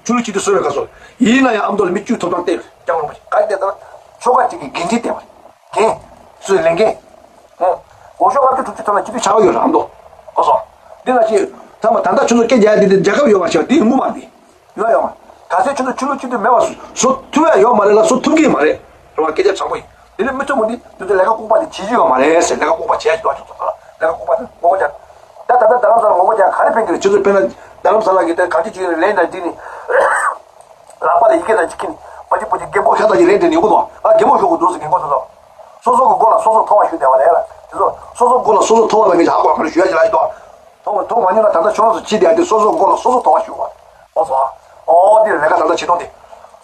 ཆོས་ལུགས་སྤྱི་འཐུས་བཟོ་བའི་སྐབས་སུ། ཡིན་ན་ཡང་ཨ་མདོ་ལ་མི་བཅུ་ཐོབ་ཐང་སྟེར་བ་རེད། སྐྱབས་མགོན་རིན་པོ་ཆེ་ག་རེ་སྟེར་ད་ན། ཆོལ་ཁ་གཅིག་གི་འགན་འཁྲི་སྟེར་བ་རེད། འགན། སུའི་ལས་འགན། ཨོ། འོས་ཤོག་ལྔ་བཅུ་དྲུག་ཅུ་ཐོབ་ན་སྤྱི་འཐུས་ཆགས་ཀྱི་ཡོད་རེད་ཨ་མདོ། ཨོ་སོ། འདི་ལ་ཅི། ཐ་མ་ད་ལྟ་ཁྱོད་ཚོ་སྐད་རྒྱག་ཡ་འདི་འདི་རྒྱལ་ཁབ་ཡོད་པ་ཞིག་འདི་ཡིན་དགོས་མ་རེད། ཡོད་ཡོད་མ། ག་ཚོད་ཁྱོད་ཚོ་ཆོས་ལུགས་སྤྱི་འཐུས་མེད་པ་བཟོ་ཐུབ་ཡ་ཡོད་མ་རེད་ལ་བཟོ་ཐུབ་ཀྱི་མ་རེད། རེད་བ། སྐད་ཆ་དྲང་པོ་ཡིན། དེ་ནས་མི་ཐུབ་མོ་འདི་དུས་ཚོད་ལས་ཀ་ལྐུགས་པ་དེ་བྱེད་རྒྱུ་ཡོད་མ་རེད་ཟེར། ལས་ཀ་ལྐུགས་པ་བྱས་ཞུ་བ་ཆུ་ཚོད་ལ་ལས་ཀ་ལྐུགས་པ་དེ་ངོ་རྒོལ་རྒྱག་ད་ད་ལྟ་རྡ་རམ་ས་ལ་ངོ་རྒོལ་རྒྱག་ག་རེ་ཕན་གི་རེད། ཁྱོད་ཚོ་དཔེར་ན་རྡ་རམ་ས་ལ་གི་དེ་གང་ཅི་བྱེད་ཀྱི་རེད་ལན་འདྲ་འདི་ནི། ལག་པ་ལ་ཡི་གེ་དང་ཅིག་ཁྱིམ་པ་ཅི་པོ་ཅི་རྒན་པོ་ཤ་སྟག་ཅིག་ལན་འདྲ་ནི་ཡོང་གི་འདུག་ཨ་རྒན་པོ་ཤོག་གི་འདུག་ཟེར། རྒན་པོ་ཚོ་ཚོ་སོ་སོ་གི་མགོ་ལ་སོ་སོ་མཐོ་བ་ཞུ་བསྡད་པ་རེད་ལ། དེ་ཚོ་སོ་སོ་མགོ་ལ་སོ་སོ་མཐོ་བ་ལ་ངས་ཧ་གོ་ག་རེ་ཞུ་ཡ་ཅིག་ལ་ཡི་དོ། མཐོང་མཐོང་མ་མྱོང་ན་ད་ལྟ་ཁྱོད་རང་ཚོ་ཅི་བསྡད་དེ་སོ་སོ་མགོ་ལ་སོ་སོ་མཐོ་བ་ཞུ་བ། ཨོ་སོ། ཨོ་འདི་ལས་ཀ་ད་ལྟ་བྱེད་སྟངས་དེ།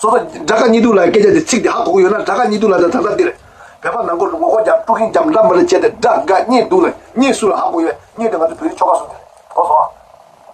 སོ་སོ་དགྲ་དགའ་གཉེན་སྡུག་ལ་སྐད་ཆ་དེ་ཚིག་དེ་ཧ་གོ་གི་ཡོད་ན་དགྲ་དགའ་གཉེན་སྡུག་ལ་ད་ད་ལྟ་འདིར། བོད་པ་ནང་ཁུལ་ངོ་རྒོལ་རྒྱག་དཀྲུག་ཤིང་རྒྱག་འདྲ་མི་འདྲ་བྱས་ཏེ་དགྲ་དགའ་གཉེན་སྡུག་ལ་གཉེན་སུ་ལ་ཧ་གོ་ཡོད་གཉེན་དེ་ང་ཚོ་བོད་རིགས་ཆོལ་ཁ་གསུམ་དེ་རེད། ཨོ་སོ།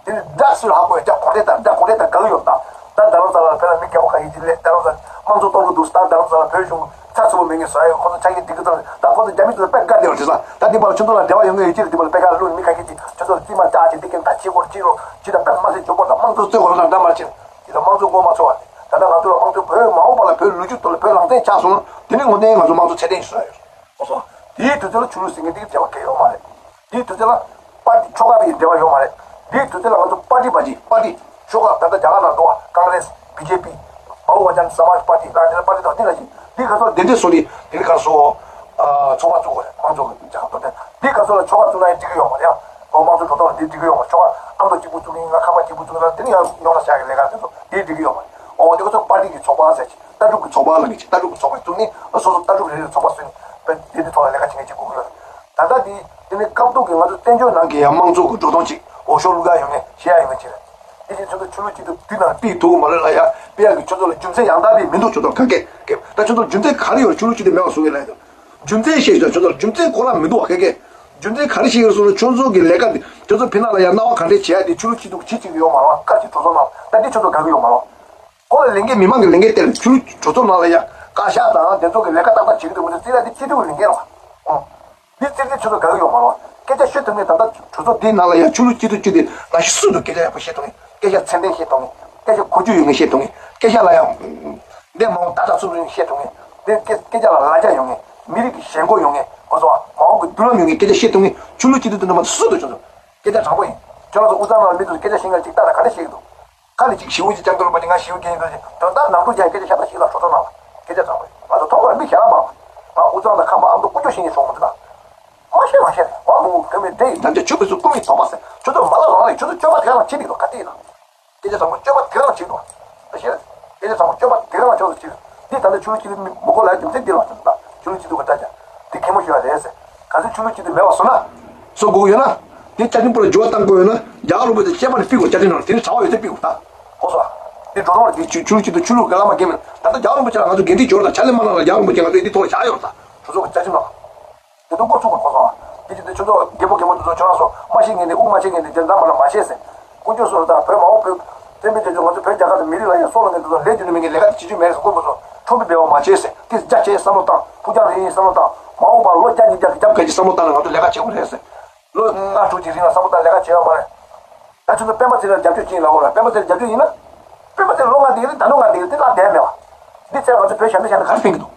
དེ་ནི་དགྲ་སུ་ལ་ཧ་གོ་ཡོད་ཀྱང་གོ་འདྲེ་དང་དགྲ་གོ་འདྲེ་དང་དགའ་གི་ཡོད་དང་། ད་རྡ་རམ་ས་ལ་བོད་ལ་མི་རྒན་པོ་ཁ་ཤས་ཀྱིས་ལས་རྡ་རམ་ས་དམངས་གཙོ་གཏོང་གི་འདུག་ད་རྡ་རམ་ས་ལ་བོད་གཞུང་ཚགས་ཚུད་པོ་མེད་ངེས་བཟོ་ཡ་ཡོད། ཁོ་ཚོ་ཆ་རྐྱེན་འགྲིག་གི་ཙང་ད་ཁོ་ཚོ་རྒྱ་མི་ཚོ་ལ་དཔེ་དགའ་བདེ་བ་བྱེད་ས། ད་འདི་པར་ཁྱོད་ཚོ་ལ་འབྲེལ་བ་ཡོད་མཁན་ཡོད་ཅི་རེད། འདི་པར་དཔེ་དགའ་ལ་བླུགས་ནས་མི་ཁ་ཤས་ཀྱིས་ཁྱོད་ཚོ་རྩིས་མ་བལྟ་ཅིག་འདི་ཀྱང་ད་ཅི་གོ་ཅི་རོ་ཅི་ད་དཔེ་མ་སྲིད་འཇོག་པོ་དང་དམངས་གཙོ་རྩོད་དགོས་ལ་འདྲ་མ་ཅི་རེད། འདི་ལ་དམངས་གཙོ་མགོ་མ་ཚོས་པ་རེད། ད་ལྟ་ང་ཚོ་ལ་དམངས་གཙོ་བོད་མ་འོངས་པ་ལ་བོད་ལོ་རྒྱུས་ཐོག་ལ་བོད་རང་བཙན་ཆགས་སོང་ན་དེ་ནི་དངོས་གནས་ང་ཚོ་དམངས་གཙོ་ཚད་ལྡན་ཞིག་བཟོ་ཡ་ཡོད། ཨོ་སོ། དེའི་དུས་ཚོད་ལ་ཆོས་ལུགས་ཟེར་མཁན་དེ་འབྲེལ་བ་གང་ཡང་ཡོད་མ་རེད། དེའི་དུས་ཚོད་ལ་པར་ཏི་ཆོལ་ཁ་བའི་འབྲེལ་བ་ཡོད་མ་རེད། དེའི་དུས་ཚོད་ལ་ང་ཚོ་པར་ཏི་པར་ཏི་ཆོལ་ཁ་ད་ལྟ་རྒྱ་གར་ནང་འགྲོ་བ་ཀང་རེས། བི་ཇེ་པི། བྷ་ཧུ་ཇན་སྨ་རཱཇ་པར་ཏི་ལ་དེ་ལ་པར་ཏི་དང་དེ་ལ་ཅི་དེ་ག་ཚོ་དེ་འདྲས་སོ་དེ་དེ་ག་ཚོ་ཚོགས་པ་བཙུགས་པ་རེད། དམངས་གཙོ་གི་རྒྱལ་ཁབ་དོན་ལྡན་དེ་ག་ཚོ་ལ་ཆོལ་ཁ་བཙུགས་ན་ཡང་འགྲིག་གི་ཡོད་མ་རེད། ཨོ་དམངས་གཙོ་འགྲོ་སྟངས་ལ་དེ་འགྲིག་གི་ཡོད་མ་རེད། ཆོལ་ཁ་ཨ་མདོ་གཅིག་པུ་བཙུགས་ཡིན་ན་ཁ་པར་གཅིག་པུ་བཙུགས་ན་དེ་ནི་ཡང་རྙོག་དྲ་བཤད་ཀྱི་ལས་ཀ་དེ་ཚོ་དེ་འགྲིག་གི་ཡོད་མ་རེད། ཨོ་དེ་ག་ཚོ་པར་ཏི་གི་ཚོགས་པ་ཟེར་ཅི། ལྟ་གྲུབ་ཀྱི་ཚོགས་པ་ལ་ངེས་ཅི། ལྟ་གྲུབ་ཀྱི་ཚོགས་པ་བཙུགས་ནས་སོ་སོ་ལྟ་གྲུབ་རེ་རེ་ཚོགས་པ་བཙུགས་ནས་དཔེ་དེ་འདྲའི་ཐོག་ལ་ལས་ཀ་བྱེད་མཁན་ཅིག་དགོས་ཀྱི་ཡོད་རེད། ད་ལྟ་དེ་དེ་ནི་སྐབས་ཐོག་གི་ང་ཚོ་བཙན་བྱོལ་ནང་གི་ཡང་དམངས་གཙོ་གི་འགྲོ་སྟངས་ཅིག་འོས་ཤོག་བླུག་ཡ་ཡོད་ངེས་བཞེས་ཡ་ཡོད་ངེས་ཅིག་རེད། དེ་བཞིན་ཁྱོད་ཚོ་ཆོས་ལུགས་སྤྱི་འཐུས་དུས་ནང་དེའི་ཐུག་གི་མ་རེད་ལ་ཡ་དཔེ་ཡག་གི་ཁྱོད་ཚོ་ལ་རྒྱུ་མཚན་ཡང་དག་པའི་མི་འདུག་ཁྱོད་ཚོ་ག་གེ་གེ་ད་ཁྱོད་ཚོ་རྒྱུ་མཚན་ག་རེ་ཡོད་ཆོས་ལུགས་སྤྱི་འཐུས་མེད་པ་བཟོ་གི་ལ་ཡ་རྒྱུ་མཚན་བཤད་ཤོག་ཁྱོད་ཚོ་རྒྱུ་མཚན་གོ་ལ་མི་འདུག་བ་ག་གེ་རྒྱུ་མཚན་ག་རེ་ཤེས་ཀྱི་རེད་ཟེར་ན་ཁྱོད་ཚོ་གི་ལས་ཀ་འདི་ཁྱོད་ཚོ་ཕི་ནང་ལ་ཡ་སྣང་བ་ག་འདྲས་བྱེད་ཡ་དེ་ཆོས་ལུགས་སྤྱི་འཐུས་བྱེད་ཅིག་ཡོད་མ་རེད་བ། བཀའ་སྤྱི་གྲོས་ཚོགས་ནང་ད་འདི་ཁྱོད་ཚོ་དགའ་གི་ཡོད་མ་རེད་བ། ཁོ་ལ་ལས་འགན་མི་མང་གི་ལས་འགན་སྟེར་ཆུ་གྲོས་ཚོགས་ནང་ལ་ཡ་བཀའ་ཤག་དང་དེ་ཚོ་གི་ལས་ཀ་ཏག་ཏག་བྱེད་ཀྱི་འདུག་མི་འདུག་རྩིས་ལ་དེ་སྤྱི་འཐུས་ཀྱི་ལས་འགན་རེད་བ། ཨོ། འདི་རྩིས་འདི་ཆུ་ཚོད་ག་གི་ཡོད་མ་རེད་བ། སྐད་ཆ་ཤོད་ཐུབ་ངེས་ད་ལྟ་གྲོས་ཚོགས་འདིའི་ནང་ལ་ཡ་ཆུ་ལུགས་སྐྱིད་སྡུག་སྐྱིད་དེ་ང་ཤི་སུ་འདུག་སྐད་ཆ་ཡག་པོ་བཤད་ཐུབ་ངེས་སྐད་ཆ་ཚད་ལྡན་བཤད་ཐུབ་ངེས་སྐད་ཆ་གོ་རྒྱུ་ཡོད་ངེས་བཤད་ཐུབ་ངེས་སྐད་ཆ་ལ་ཡ། འདི་མ་འོངས་ད་ལྟ་སུ་འདུག་བཤད་ཐུབ་ངེས་འདི་སྐད་སྐད་ཆ་ལ་ལ་རྒྱ་ཡོད་ངེས་མི་རིགས་ཀྱི་ཞེན་ཁོག་ཡོད་ངེས་གོ་སོང་བ་མ་འོངས་ཀྱི་མདུན་ལམ་ཡོད་ངེས་སྐད་ཆ་བཤད་ཐུབ་ངེས་ཆུ་ལུགས་སྐྱིད་སྡུག་དེ་འདྲ་མ་སུ་འདུག་ཆུ་ཚོད་སྐད་ཆ་དྲང་པོ་ཡིན། ཁྱོད་རང་ཚོ་དབུས་གཙང་ནང་ལ་མི་འདུག་སྐད་ཆ་བཤད་མཁན་ཅིག་ལྟ་ད་ག་འདྲ་བཤད་ཀྱི་འདུག་ཁ་ནས་ཅིག་ཞི་བོ་ཅིག་ཅང་གི་ལོ་པ་ཅིག་ང་ཞི་བོ་རྒན་ཡིན་འདུག་ཅིག་དོན་དག་ནང་དུ་ཀྱང་སྐད་ཆ་བཤད་པ་ཞིག་ལ་གྲོགས་ཚོགས་ནང་ལ་སྐད་ཆ་དྲང་པོ་ཡིན། ང་ཚོ་མཐོང་བར་མི་གཞན་ལ་མ་རེད། ང་དབུས་གཙང་དང་ཁམས་པ་ཨ་མདོ་ཀུན་སྤྱོད་ཤེས་ཉེན་ཚོགས་མ་འདུག་ད། མ་ཤེས་མ་ཤེས་རེད་བ་མོ་ག་མི་འདྲེ་ཡིན་ད་འདྲ་ཆོས་པའི་ཚོ་ཀུན་མི་དོགས་པ་ཟེར་ཁྱོད་ཚོ་མ་ལ་རང་རེད་ཁྱོད་ཚོ་སྤྱོད་པ་དེ་ག་རང་བྱེད་འདུག་ག་དེ་ཡིན་ན། སྐད་ཆ་དྲང་པོ་སྤྱོད་པ་དེ་ག་རང་བྱེད་འདུག་ད་ཤེས་རེད། སྐད་ཆ་དྲང་པོ་སྤྱོད་པ་དེ་ག་རང་བྱེད་འདུག་ཅེས་འདི་ད་ལྟ་ཆོས་ལུགས་སྤྱི་འཐུས་མི་མི་གོ་ལ་རྒྱུ་མཚན་འདི་ལ་བྱུང་འདུག་ད་ཆོས་ལུགས་སྤྱི་འཐུས་ག་ད་ཀྱང་འདི་གད་མོ་ཤོར་བ་རེད་ཟེར་ག་ཚོད་ཆོས་ལུགས་སྤྱི་འཐུས་མེད་པ་བཟོ་ན་བཟོ་དགོས་ཀྱི་ཡོད་ན་དེ་བཅའ་ཁྲིམས་པོ་ལ་འགྱུར་བ་གཏང་དགོས་ཡོད་ན་རྒྱ་གར་རིན་པོ་ཆེ་ཁྱད་པར་ནས་ཕུལ་དགོས་བཅའ་ཁྲིམས་ནང་ལ་དེ་ནི་བྱ་བ་ཡོད་ཚད་ཕུལ་དགོས་ད། ཨོ་སོ། འདི་འགྲོ་སྟངས་རེད་འདི་ཆོས་ཆོས་ལུགས་སྤྱི་འཐུས་ཆོས་ལུགས་ག་ལ་མ་འགལ་མེད་ད་ལྟ་རྒྱ་གར་རིན་པོ་ཆེ་ལ་ང་ཚོ་འགན་འཁྲི་འབྱོར་དང་ཕྱག་ལས་མ་གནང་ལ་རྒྱ་གར་རིན་པོ་ཆེ་ང་ཚོ་འདི་ཐོག་ལ་བཞག་ཡོད་ད། གྲོས་ཚོགས་ཀྱི་བཅའ་ཁྲིམས་ནང་། དེ་ཚོ་འགོ་ཚུགས་པར་གོ་སོང་། དེ་བཞིན་དུ་ཁྱོད་ཚོ་རྒད་པོ་རྒན་མོ་དེ་ཚོ་ཁྱོད་རང་ཚོ་མ་ཤེས་མཁན་དེ་དབུགས་མ་ཆད་མཁན་དེ་དེ་འདྲ་མ་ལ་མ་བཤད་ཟེར། དཀོན་མཆོག་གསུམ་དང་བོད་མ་འོངས་བོད་བསྟན་པའི་རྒྱལ་ཚོགས་ང་ཚོ་བོད་རྒྱལ་ཁབ་དང་མི་རིགས་ལ་ཡང་སྲོག་ལ་ངན་དེ་ཚོ་ལས་རྒྱུ་ནི་མེད་མཁན་ལས་ཀ་དེ་བྱེད་རྒྱུ་མེད་ཟེར་དཀོན་པོ་ཚོ་ཁྲོམ་དུ་འབེལ་བ་མ་བྱེད་ཟེར་དེ་རྒྱ་ཆེའི་བསམ་བློ་བཏང་ཕུགས་རྒྱང་རིང་ཡི་བསམ་བློ་བཏང་མ་འོངས་པར་ལོ་བརྒྱ་ཉིས་བརྒྱ་གི་རྒྱབ་གལ་གྱི་བསམ་བློ་བཏང་ན་ང་ཚོ་ལས་ཀ་བྱེད་དགོས་རེད་ཟེར། ལོ་ལྔ་དྲུག་ཅིག་རིང་ལ་བསམ་བློ་བཏང་ལས་ཀ་བྱེད་ཡ་མ་རེད། ད་ཁྱོད་ཚོ་སྤེན་པ་ཚེ་རིང་ལ་རྒྱབ་སྐྱོར་བྱེད་ཡིན་ལབ་དགོས་རེད། སྤེན་པ་ཚེ་རིང་རྒྱབ་སྐྱོར་ཡིན་ན། སྤེན་པ་ཚེ་རིང་ལོ་ལྔ་འདི་ཡིན་ད་ལོ་ལྔ་འདི་ཡིན་དེ་ལ་བསྡད་མེད་པ། འདི་ཚེ་རིང་ང་ཚོ་བོད་ཞབས་འདེགས་ཞུ་ན་ག་རེ་ཕན་གྱི་འདུག་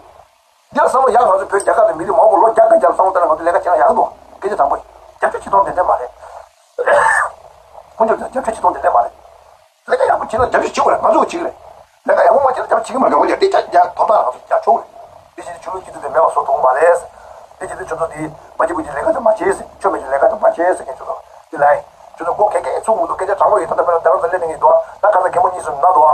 འདི་ལ་བསམ་བློ་ཡག་ང་ཚོ་བོད་རྒྱལ་ཁབ་དང་མི་རིགས་མ་འོངས་པ་ལོ་བརྒྱ་སྐར་བརྒྱ་ལ་བསམ་བློ་བཏང་ན་ང་ཚོ་ལས་ཀ་བྱེད་ན་ཡག་གི་འདུག་སྐད་ཆ་དྲང་པོ་ཡིན། རྒྱབ་སྐྱོར་བྱེད་སྟངས་དེ་འདྲ་མ་རེད། དཀོན་མཆོག་དང་རྒྱབ་སྐྱོར་བྱེད་སྟངས་དེ་འདྲ་མ་རེད། ལས་ཀ་ཡག་པོ་བྱེད་ན་རྒྱབ་སྐྱོར་བྱེད་དགོས་རེད། ང་ཚོ་གིས་བྱེད་ཀྱི་རེད། ལས་ཀ་ཡག་པོ་མ་བྱས་ན་རྒྱབ་ཕྱི་གི་མ་དགའ་བོ་ཡ་དེ་རྒྱ་རྒྱ་དོ་ད་རང་ཚོ་རྒྱ་ཆོག་རེད། དེ་བཞིན་ཆོས་ལུགས་སྐྱིད་སྡུག་དེ་མེད་པ་བཟོ་ཐུབ་མ་རེད། དེ་བཞིན་དུ་ཁྱོད་ཚོ་དེ་མ་བྱེད་དགོས་ཀྱི་ལས་ཀ་དེ་མ་བྱེད་ཟེར། ཆོས་མེད་ཀྱི་ལས་ཀ་དེ་མ་བྱེད་ཟེར་མཁན་ཚོ་དང་དེ་ལ་ཡིན། ཁྱོད་ཚོ་མགོ་གད་གད་ཚུགས་མི་འདུག་སྐད་ཆ་དྲང་པོ་ཡིན། ད་ལྟ་བོད་ལ་རྡ་རམ་ས་སླེབས་མཁན་ཡིན་འདུག་ད་ག་ས་རྒན་པོ་གཉིས་སུ་ན་འདུག་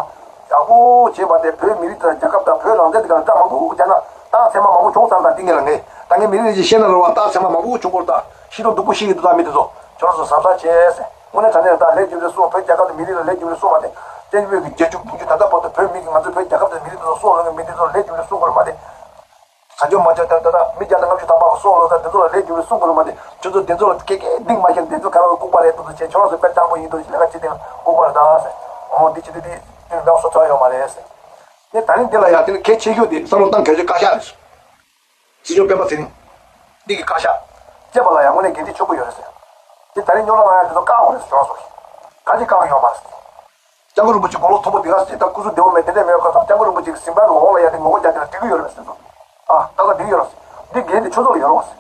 ཡག་པོ་བྱས་པ་དེ་བོད་མི་རིགས་དང་རྒྱལ་ཁབ་དང་བོད་ནང་བསྟན་དེ་ག་ལ་སྐྲག་མང་པོ་རྒྱག་ན་རྟགས་མཚན་མ་མང་པོ་བྱུང་ཚར། ད་འདི་ངས་ལ་ངས་ད་ངས་མི་རིགས་རེ་ཞིག་བཤད་ན་རུང་བ་རྟགས་མཚན་མ་མང་པོ་བྱུང་སྐོར་དང་ཤི་དོ་སྡུག་པོ་ཤི་གི་འདུག་ད་མི་དེ་ཚོ་ཁྱོད་རང་ཚོ་གཟབ་གཟབ་བྱས་ཟེར། དངོས་གནས་དྲང་གནས་ད་ལས་རྒྱུ་འབྲས་གསུངས། བོད་རྒྱལ་ཁབ་དང་མི་རིགས་ལ་ལས་རྒྱུ་འབྲས་གསུངས་པ་དེ་བཙན་བྱོལ་བོད་ཀྱི་རྒྱལ་བཅུ་དགུ་བཅུ་ད་ལྟ་བར་དུ་བོད་མི་གིས་ང་ཚོའི་བོད་རྒྱལ་ཁབ་དང་མི་རིགས་དེ་ཚོ་སྲུང་ལོ་གི་མི་དེ་ཚོ་ལས་རྒྱུ་འབྲས་གསུང་དགོས་རེད་མ་དེ། ས་ཆོས་མ་ཆོས་དང་ད་ལྟ་མི་བརྒྱ་དང་ལྔ་བཅུ་ཐམ་པ་སྲུང་ལོ་དང་དེ་ཚོ་ལ་ལས་རྒྱུ་འབྲས་གསུང་དགོས་རེད་མ་དེ། ཁྱོད་ཚོ་དེ་ཚོ་ལ་སྐད་སྐད་གཏིང་མ་ཤེས་དེ་ཚོ་ག་རེ་ལྐུགས་པ་རེད། དེ་ཚོ་བྱས་ཁྱོད་རང་ཚོ་དཔེ་སྤྱང་པོ་ཡིན་འདུག་ལས་ཀ་བྱེད་དེ་ལྐུགས་པ་རེད་ད་ཟེར། འོང་འདི་བྱེད་དེ་དེ་དེ་ལ་སོ་ཚོད་ཡོད་མ་རེད་ཟེར། ངས་ད་རིང་འདི་ལ་ཡང་དེ་ནི་གལ་ཆེ་ཤོས་དེ་བསམ་བློ་བཏང་གལ་ཆེ་བཀའ་ཤག་རེད། སྲིད་སྐྱོང་སྤེན་པ་ཚེ་རིང་། འདི་གི་བཀའ་ཤག་བཅས་པ་ལ་ཡང་དངོས་གནས་འགན་འཁྲི་ཆེན་པོ་ཡོད་རེད་ཟེར། དེ་ད་རིང་རྙོག་གླེང་ལ་ཡང་དེ་ཚོ་བཀག་དགོས་རེད་ཟེར་ཁྱོད་རང་ཚོ་གིས། ག་རེ་བཀག་ཡོད་མ་རེད་ཟེར། སྐྱབས་མགོན་རིན་པོ་ཆེ་དགུང་ལོ་མཐོན་པོ་འདི་ག་ཟེར་ད་སྐུ་གཟུགས་བདེ་པོ་མེད་དེ་འདྲ་མེད་པ་ཁ་ཐག་སྐྱབས་མགོན་རིན་པོ་ཆེ་གི་གཟིམ་ཁང་གི་འོག་ལ་ཡ་དེ་ངོ་རྒོལ་རྒྱག་དེ་ལ་འགྲིག་གི་ཡོད་རེད་ཟེར་ཚོ། ཨ་ད་ག་འགྲིག་གི་ཡོད་རེད་ཟེར། འདི་འགན་དེ་ཁྱོད་ཚོ་ལ་ཡོད་རེད་ཟེར།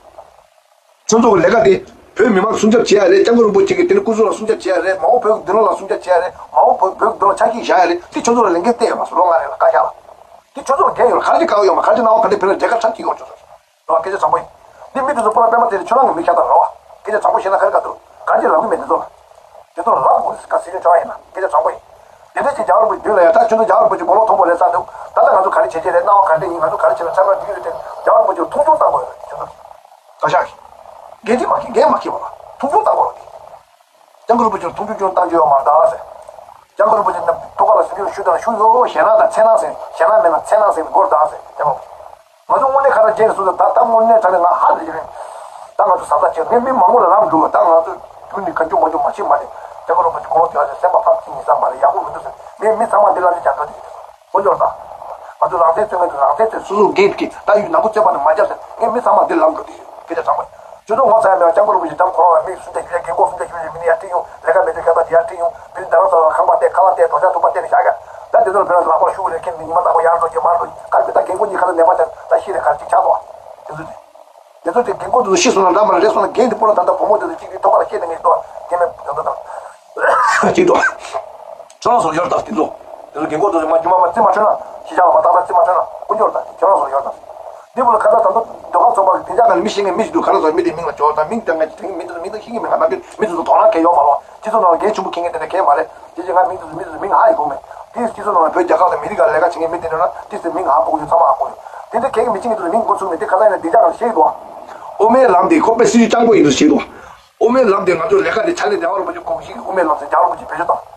ཁྱོད་ཚོ་གི་ལས་ཀ་དེ་བོད་མི་མང་སྲུང་སྐྱོབ་བྱེད་ཡ་རེད། སྐྱབས་མགོན་རིན་པོ་ཆེ་གི་དེ་ནི་སྐུ་གཟུགས་ལ་སྲུང་སྐྱོབ་བྱེད་ཡ་རེད། མ་འོངས་བོད་ཀྱི་མདུན་ལམ་ལ་སྲུང་སྐྱོབ་བྱེད་ཡ་རེད། མ་འོངས་བོད་བོད་ཀྱི་མདུན་ལ་ཆ་རྐྱེན་བཞག་ཡ་རེད། དེ་ཁྱོད་ཚོ་ལ་ལས་འགན་གཏན་ཡོད་མ་རེད་ཟེར་ལོ། ལྔ་རེ་ལ་བཀའ་ཤག་ལ། དེ་ཁྱོད་ཚོ་ལ་འགན་ཡོད་རེད། ག་རེ་གང་ཡོད་མ་ག་རེ་གནང་བ་ག་རེ་བོད་ལ་རྒྱལ་ཁབ་ཆགས་ཀྱི་ཡོད་ཁྱོད་ཚོ། རེད་བ། སྐད་ཆ་དྲང་པོ་ཡིན། འདི་མི་དེ་ཚོ་པོ་ལ་པད་མ་དེ་ཚོ་ཁྱོད་རང་གི་མི་ཤ་སྟག་རེད་བ། སྐད་ཆ་དྲང་པོ་བཤད་ན་ག་རེ་ག་འདུག་ག་རེ་ལབ་གི་མེད་དེ་ཚོ་ལ། དེ་ཚོ་ལ་ལབ་དགོས་རེད། ག་སྲིད་སྐྱོང་ཁྱོད་རང་ཡིན་ན་སྐད་ཆ་དྲང་པོ་ཡིན། དེ་འདྲ་ཅིག་རྒྱ་གར་པོ་མདུན་ལ་ཡ་ད་ཁྱོད་ཚོ་རྒྱ་གར་པོ་ཅིག་མགོ་ལོག་མཐོན་པོ་རེད་ས་འདུག་ད་ལྟ་ང་ཚོ་ག་རེ་བྱེད་ཀྱི་རེད། གནང་བ་ག་རེ་ཡིན། ང་ཚོ་ག་རེ་བྱེད་ན་ཚད་མར་འགྲིག་གི་རེད་དེ། རྒྱ་གར་པོ་ཅིག་མཐོང་ཆུང་བཏང་དགོས་རེད། ཁྱོད་ཚོ་བཀའ་ཤག་གིས་འགན་འཁྲི་མ་འཁྱེར། འགན་མ་འཁྱེར་བ་ལ་མཐོང་ཆུང་བཏང་དགོས་རེད། སྐྱབས་མགོན་རིན་པོ་ཆེར་མཐོང་ཆུང་ཆུང་བཏང་རྒྱུ་ཡོད་མ་རེད་ཟེར། སྐྱབས་མགོན་རིན་པོ་ཆེ་རྣམས་ཐུགས་ཁ་ལ་ཟིན་རྒྱུ་ཞུ་དང་ཞུ་ཡོད། ཞེད་སྣང་དང་འཚེར་སྣང་ཟེར། ཞེད་སྣང་མེད་ན་འཚེར་སྣང་ཟེར་ནས་སྒོར་བདག་ཟེར་དེ་མོ། ང་ཚོ་དངོས་གནས་ཁ་ཐག་རྒྱས་སུ་ད་ད་དངོས་གནས་དྲང་གནས་ང་ཧ་ལས་རེད། ད་ང་ཚོ་ཟབ་ཟབ་བྱས་ངས་མི་མང་པོ་ལ་ལབ་འདུག་ད་ང་ཚོ་རྒྱུ་ནི་ག་རྒྱུ་མ་རྒྱུ་མ་ཤེས་མ་རེད། སྐྱབས་མགོན་རིན་པོ་ཆེ་དགུང་ལོ་དེ་བ་ཞིག་སེམས་པ་ཕམ་ཅིག་ཡིན་བསམ་པ་རེད། ཡག་པོ་མི་འདུག་ཟེར། ངས་མི་ཚང་མ་འདི་ལབ་ནས་རྒྱག་འགྲོ་དེ་ཡིན། དཀོན་མཆོག་དང་། ང་ཚོ་རང་བཙན་རྩོད་མཁན་དེ་རང་བཙན་རྩོད། སོ་སོ་འགན་འཁྱེར། ད་ཡུལ་ནག་པོ་རྩོད་པ་ནི་མ་རྒྱབ་ཟེར། ངས་མི་ཚང་མ་འདི་ལབ་འགྲོ་དེ་ཡིན། སྐད་ཆ་དྲང་པོ་ཡིན། ཁྱོད་ཚོ་ངོ་ཚ་ཡ་མེད་པ་སྐྱབས་མགོན་རིན་པོ་ཆེ་འགྲམ་གོ་ར་ལ་མིག་སུམ་ཆ་ཞུ་ཡ་རྒན་གོག་སུམ་ཆ་ཞུ་ཡ་མི་ནི་ཡར་ཁྲིད་ཡོང་། ལས་ཀ་མེད་དུས་ཁ་ད་དེ་ཡར་ཁྲིད་ཡོང་། དེ་རིང་རྡ་རམ་ས་ལ་ཁང་པ་བལྟས། ཁ་པར་བལྟས། རྡོག་རྩ་ཐུག་པ་བལྟས་ནས་བཞག་ཡ། ད་དེ་ཚོ་ལ་བོད་ལ་ལག་པ་ཤུགས་རེ་ཁྱེར་ནས་ཉི་མ་རྟག་པར་ཡར་འགྲོ་རྗེས་མར་འགྲོ། ག་རེ་མི་ད་རྒན་གོག་གཉིས་ཁ་ལ་ནད་པ་ཆགས་ད་ཤི་རེ་ག་རེ་ཅིག་ཆགས་འདུག་ཨ། དེ་ཚོ་དེ། དེ་ཚོ་དེ་རྒན་གོག་དེ་ཚོ་ཤི་སོང་ན་འདྲ་མ་རེད། རེད་སོང་ན་རྒན་དེ་པོ་ལ་ད་ལྟ་བུ་མོ་དེ་ཚོ་གཅིག་གིས་ཐོག་ཁ་ལ་སྐྱེས་ནས་ངས་ལྟོས་དེ་མེད་ད་ལྟ་དང་། གཅིག་ཏུ། ཁྱོད་རང་ཚོ་ཡོད་ད་དེ་ཚོ། དེ་ཚོ་རྒན་གོག་དེ་ཚོ་མ་རྒྱུ་མ་མ་རྩིས་མ་འཕྲོད་ན་ཤི་ཆགས་ལ་མ་བཏང་ན་རྩིས་མ་འཕྲོད་ན་དཀོན་མཆོག་ད་ཁྱོད་རང་ཚོ་ཡོད་ད། འདི་བུ་ལ་ཁ་ཚ་ད་ཚོ་ཟློས་གར་ཚོགས་པ་གི་དེ་འཇག་ག་ནས་མི་ཤེས་མཁན་མི་ཞིག་འདུག་ག་རེ་ཟེར་མི་དེ་མིང་ལ་འཇོག་ད་མིང་དེ་ངས་དེ་མི་དེ་ཚོ་མིང་དེ་ཤེས་ཀྱི་མེད། ང་ད་མི་དེ་ཚོ་དོ་སྣང་གང་ཡོད་མ་རེད། སྤྱི་ཚོགས་ནང་ལ་འགན་ཆེན་པོ་འཁྱེར་མཁན་དེ་འདྲ་གང་ཡང་མ་རེད། དེ་རྗེས་ང་མིང་དེ་ཚོ་མི་དེ་ཚོ་མིང་ཧ་ཡི་གོ་མེད། དེ་སྤྱི་ཚོགས་ནང་ལ་བོད་རྒྱལ་ཁབ་དང་མི་རིགས་ཀ་ལས་ཀ་བྱེད་མཁན་མི་དེ་འདྲ་ན་དེ་ཚོ་མིང་ཧ་གོ་གི་ཡོད། ཚང་མ་ཧ་གོ་ཡོད། དེ་འདྲ་གལ་གི་མི་ཤེས་མཁན་དེ་ཚོ་མིང་གོ་ཚུགས་མེད། དེ་ག་ཚ་ཡིན་ན་དེ་འཇག་ག་ནས་ཤེས་འདུག་འོ་མའི་ལམ་དེ་ཁོ་དཔེ་སྲིད་ཇུས་སྤྱང་པོ་ཡིན་འདུག་ཤེས་འདུག་འོ་མའི་ལམ་དེ་ང་ཚོའི་ལས་ཀ་དེ་ཕྱག་ལས་རྒྱལ་བ་རིན་པོ་ཆེ་དགོངས་གཞི་གི་དབུ་མའི་ལམ་ཟེར་རྒྱལ་བ་རིན་པོ་ཆེས་བེད་སྤྱོད་བཏང་།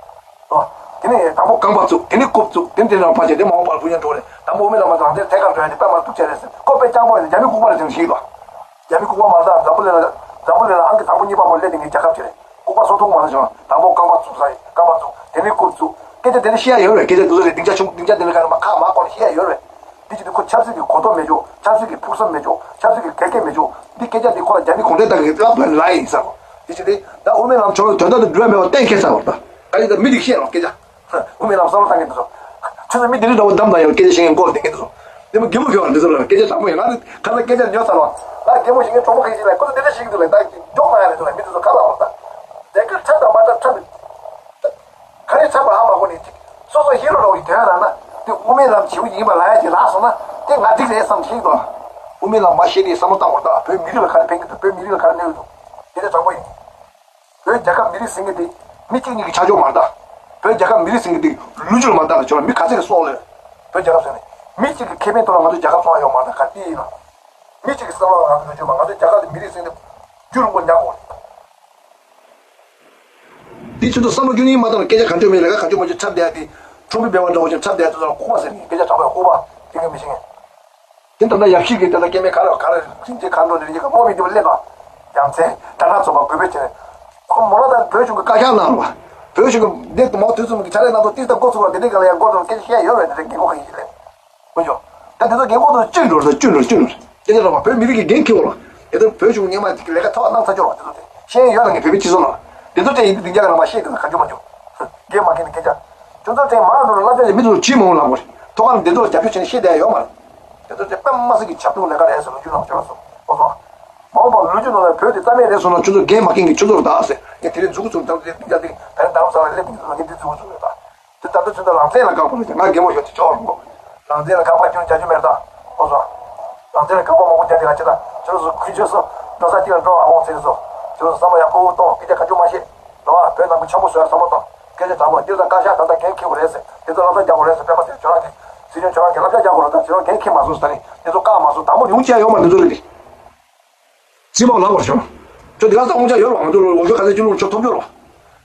ཨོ། དེ་ནས་དང་པོ་རྐང་པ་བཙུགས། དེ་ནས་རྐུབ་བཙུགས། དེ་ནས་དེ་ནས་ཕར་བྱས་དེ་མ་འོངས་པར་བུ་ཡན་འགྲོ་རེད། དང་པོ་དབུ་མའི་ལམ་མ་ཚང་དེ་ཐད་ཀར་འགྲོ་ཡ་དེ་པད་མ་གཏུག་བྱས་རེད་ཟེར། ཁོ་དཔེ་རྐྱང་པ་རེད། རྒྱ་མི་ལྐུགས་པ་རེད་ཟེར་ནས་ཤེས་ལ། རྒྱ་མི་ལྐུགས་པ་མ་རེད། འཛམ་བུ་གླིང་ལ་འཛམ་བུ་གླིང་ལ་ཨང་ཀི་དང་པོ་གཉིས་པ་བར་སླེབས་དེ་ངའི་རྒྱལ་ཁབ་ཅིག་རེད། ལྐུགས་པ་བཟོ་ཐུབ་མ་རེད་བྱུང་། དང་པོ་རྐང་པ་བཙུགས་ས་ཡིན། རྐང་པ་བཙུགས། དེ་ནས་རྐུབ་བཙུགས། སྐད་ཆ་དེ་འདྲ་བཤད་ཡ་ཡོད་རེད། སྐད་ཆ་དེ་ཚོ་རེད། སྡིངས་ཆ་ཆུང་སྡིངས་ཆ་དེ་འདྲ་ག་རེ་མ་ཁག་མ་བསྐོར་ནས་བཤད་ཡ་ཡོད་རེད། དེ་བྱེད་དུས་ཁོ་ཆབ་སྲིད་ཀྱི་གོ་རྟོགས་མེད་ཅོག་ཆབ་སྲིད་ཀྱི་ཕུགས་བསམ་མེད་ཅོག་ཆབ་སྲིད་ཀྱི་ག་གེ་མེད་ཅོག་འདི་སྐད་ཆ་འདི་ཁོ་ལ་རྒྱ་མི་གུང་ཁྲན་ཏང་གིས་ལབ་དགོས་ལ་ཡིན་ས་རོ། དེ་བྱེད་དུས་ད་དབུ་མའི་ལམ་ཆོག་དོན་དག་ཏུ་འགྲོ་ཡ་མེད་པ་གཏན་འཁེལ་ཚར་བ་རེད། ད་ག་ཡིན་ད་མི་འདི་བཤད་རོགས་སྐད་ཆ། དབུ་མའི་ལམ་བསམ་བློ་བཏང་གི་འདུག་སོ། ཁྱོད་ཚོ་མི་འདི་འདྲ་འདྲ་བོ་འདམ་དང་ཡང་སྐད་ཆ་བཤད་མཁན་སྐོར་བསྡད་མཁན་འདུག་སོ། དེ་མོ་རྒན་མོ་ཁྱོད་རང་འདི་ཚོ་ལ་སྐད་ཆ་དྲང་པོ་ཡིན། ང་ནི་ཁ་ལ་སྐད་ཆ་ཉོ་ཚར་བ། ང་རྒན་མོ་ཞིག་ངའི་གྲོགས་པོ་ཁ་ཤས་ལ་ཁོ་ཚོ་འདི་འདྲ་ཞིག་འདུག་ལ་ད་མགྱོགས་ན་ཡ་ལ་འདུག་ལ་མི་འདི་ཚོ་ཁ་ལ་བ་ད། དེ་གར་ཁྲབ་དང་མ་ཁྲབ་ཁྲབ། ག་རེ་ཚབ་པ་ཧ་མ་གོ་ནས་ཅིག་སོ་སོ་ཧི་རོ་རོ་གི་དོན་རང་ན་དེ་དབུ་མའི་ལམ་བྱེའུ་ཡིན་པ་ལ་ཡ་ཅིག་ལགས་སོང་ན་དེ་ང་འགྲིག་རེད་བསམ་ཤེས་དོ། དབུ་མའི་ལམ་མ་ཤེས་དེ་བསམ་བློ་བཏང་བར་ད་བོད་མི་རིགས་ལ་ག་རེ་ཕན་གི་འདུག་བོད་མི་རིགས་ལ་ག་རེ་གནོད་གི་འདུག་དེ་ནས་དྲང་པོ་ཡིན། བོད་རྒྱལ་ཁབ་མི་རིགས་ཟེར་མཁན་དེ་མི་གཅིག་གཉིས་ཀྱི་ཆ་འཇོག་མ་རེད་ད། བོད་རྒྱལ་ཁབ་མི་རིགས་ཟེར་མཁན་དེ་ལུས་རྒྱུ་ལ་མ་བལྟ་ན་ཆོག་ལ་མི་ག་ཚད་ཀྱི་སྲོག་ལ་ཡོད། བོད་རྒྱལ་ཁབ་ཟེར་ནས་མི་གཅིག་གི་ཁེ་ཕན་ཐོག་ལ་ང་ཚོ་རྒྱལ་ཁབ་སྲུང་ཡ་ཡོད་མ་རེད་ད། ག་དེ་ཡིན་ན། མི་གཅིག་གི་བསམ་བློ་ལ་ང་ཚོ་ལུས་རྒྱུ་མ་ང་ཚོ་རྒྱལ་ཁབ་དེ་མི་རིགས་ཟེར་མཁན་དེ་རྒྱུ་རིང་པོ་ཉར་དགོས་རེད། འདི་ཚོ་ཚོ་བསམ་བློ་རྒྱུ་ནི་མ་བཏང་ན་སྐད་ཆ་གང་བྱུང་མེད་ལས་ཀ་གང་བྱུང་མ་བྱུང་འཁྲབ་བསྡད་ཡ་དེ། ཁྲོམ་བུའི་སྦལ་པ་འདྲ་བོ་ཞིག་འཁྲབ་བསྡད་ཡ་དེ་ཚོ་ལ་ལྐུགས་པ་ཟེར་ནས་སྐད་ཆ་དྲང་པོ་ཡང་ལྐུགས་པ་དེ་ག་མི་ཤེས་མཁན། དེ་ད་ལྟ་ཡབ་གཞིས་ཀྱི་དེ་ལ་སྐྱེ་དམན་ག་རེ་ག་རེ་རིན་ཆེན་ག་འགྲོ་རེ་རིན་ཆེན་ག་མོ་མི་འདི་བ་སླེབས་པ། ཡ་མཚན་ད་ང་ཚོ་བ་དགོས་པའི་ཆེད་ནས། ཁོ་མོ་ལ་ད་བོད་གཞུང་གི་བཀའ་ཤག་གནང་རོགས། བོད་གཞུང་གི་འདི་མོ་དུས་ཚོད་ཀྱི་ཕྱག་ལས་གནང་ཐོག་ཏིག་ཏག་འགོ་ཚུགས་པ་དེ་འདྲའི་ག་ལ་ཡང་འགོ་ཚུགས་སྐད་ཆ་བཤད་ཡ་ཡོད་རེད། དེ་འདྲའི་རྒན་གོག་ག་ཡིན་ཞིག་རེད། དཀོན་མཆོག་ད་དེ་ཚོ་རྒན་གོག་ཚོ་བཅུག་འགྲོ་རེད། བཅུག་འགྲོ་བཅུག་འགྲོ་རེད། དེ་ཚོ་རང་བ་བོད་མི་རིགས་ཀྱི་འགན་འཁྱེར་བ་ལ། དེ་ཚོ་བོད་གཞུང་ཉེས་མ་ལས་ཀ་ཐོག་གནང་ཚར་ཆོག་རོགས། དེ་ཚོ་དེ་ཤེས་ཡོན་ཡོད་ལ་ངས་བོད་པའི་སྤྱི་ཚོགས་ནང་དེ་ཚོ་དེ་ཡིན་དུས་སྡིངས་ཆ་ག་ལ་མ་ཤེས་དེ་ཚོ་ག་འཇུ་མ་འཇུ། འགན་མ་འཁྱེར་ནས་སྐད་ཆ། ཁྱོད་ཚོ་དེ་མ་འགྲོ་ལ་བསླབ་བྱ་ཡི་མི་ཚོ་ཇུས་མང་པོ་ལབ་དགོས་རེད། ཐོག་ཁར་དེ་ཚོ་ལ་རྒྱབ་སྐྱོར་བྱས་ནས་ཤེས་བསྡད་ཡ་ཡོད་མ་རེད། དེ་ཚོ་དེ་དཔེ་མ་སྲིད་ཀྱི་བྱབ་ཐུག་ལས་ཀ་རེད་ཟེར་ལོ་རྒྱུས་ནང་ཁྱོད་རང་ཚོ་ཨོ་སོ། མ་འོངས་པར་ལོ་རྒྱུས་ནང་ལ་བོད་དེ་རྩ་མེད་རེད་སོང་ན་ཁྱོད་ཚོ་འགན་མ་འཁྱེར་མཁན་ཁྱོད་ཚོ་རེད་ད་ཟེར། ངས་དེ་རིང་མཛུབ་གུ་བཙུགས་ནས་ད་ལྟ་དེ་སྡིངས་ཆ་དེ་ད་རིང་རྡ་རམ་ས་ལ་སླེབས་ཀྱི་འདུག་ངས་འདི་མཛུབ་གུ་བཙུགས་ཡོད་ད། དེ་ལྟར་ ཁྱོད་ཚོ་ད་རང་བཙན་ལ་དགག་པ་ལ་ང་རྒན་མོ་ཞོག་ཅིག་ཆོག་རུང་། རང་བཙན་ལ་དགག་པ་ཁྱོད་རྒྱག་རྒྱུ་མེད་ད། ཨོ་སོ། རང་བཙན་ལ་དགག་པ་མང་པོ་རྒྱག་དེ་ག་ཅི་ད། ཁྱོད་ཚོ་ཁུལ་ཆོས་སོ། འགྲོ་ས་གཅིག་ལ་འགྲོ་ཨ་འོང་ཚེ་སོ། ཁྱོད་ཚོ་བསམ་བློ་ཡག་པོ་གཏོང་། སྐད་ཆ་ག་ཅུང་མ་བཤད། རེད་བ། བོད་ནང་གི་ཆེན་པོ་བཟོ་ཡག་བསམ་བློ་གཏོང་། སྐད་ཆ་དྲང་པོ་འདི་ཚོ་བཀའ་ཤག་ད་ལྟ་འགན་འཁྱེར་དགོས་རེད་ཟེར། དེ་ཚོ་བསླབ་བྱ་རྒྱག་དགོས་རེད་ཟེར། སྤེན་པ་ཚེ་རིང་ཁྱོད་རང་གིས་སྲིད་སྐྱོང་ཁྱོད་རང་གིས་བསླབ་བྱ་རྒྱག་དགོས་རེད་ད། ཁྱོད་རང་འགན་འཁྱེར་མ་སོང་ཟེར་ད་ནི་དེ་ཚོ་བཀག་མ་སོང་། དང་པོ་ཡོང་ཆ་ཡོད་མ་འདི་ཚོ་རེད་དེ། རྩིས་མང་ལངས་པར་བྱུང་། ཁྱོད་འདི་ག་ས་དབང་ཆ་ཡོད་རེད་བ། ང་ཚོ་ལོ་ལོ་ཤོག་ག་ཚད་ཅི་ལོ་ཆོག་ཐོབ་རྒྱུ་རེད་བ།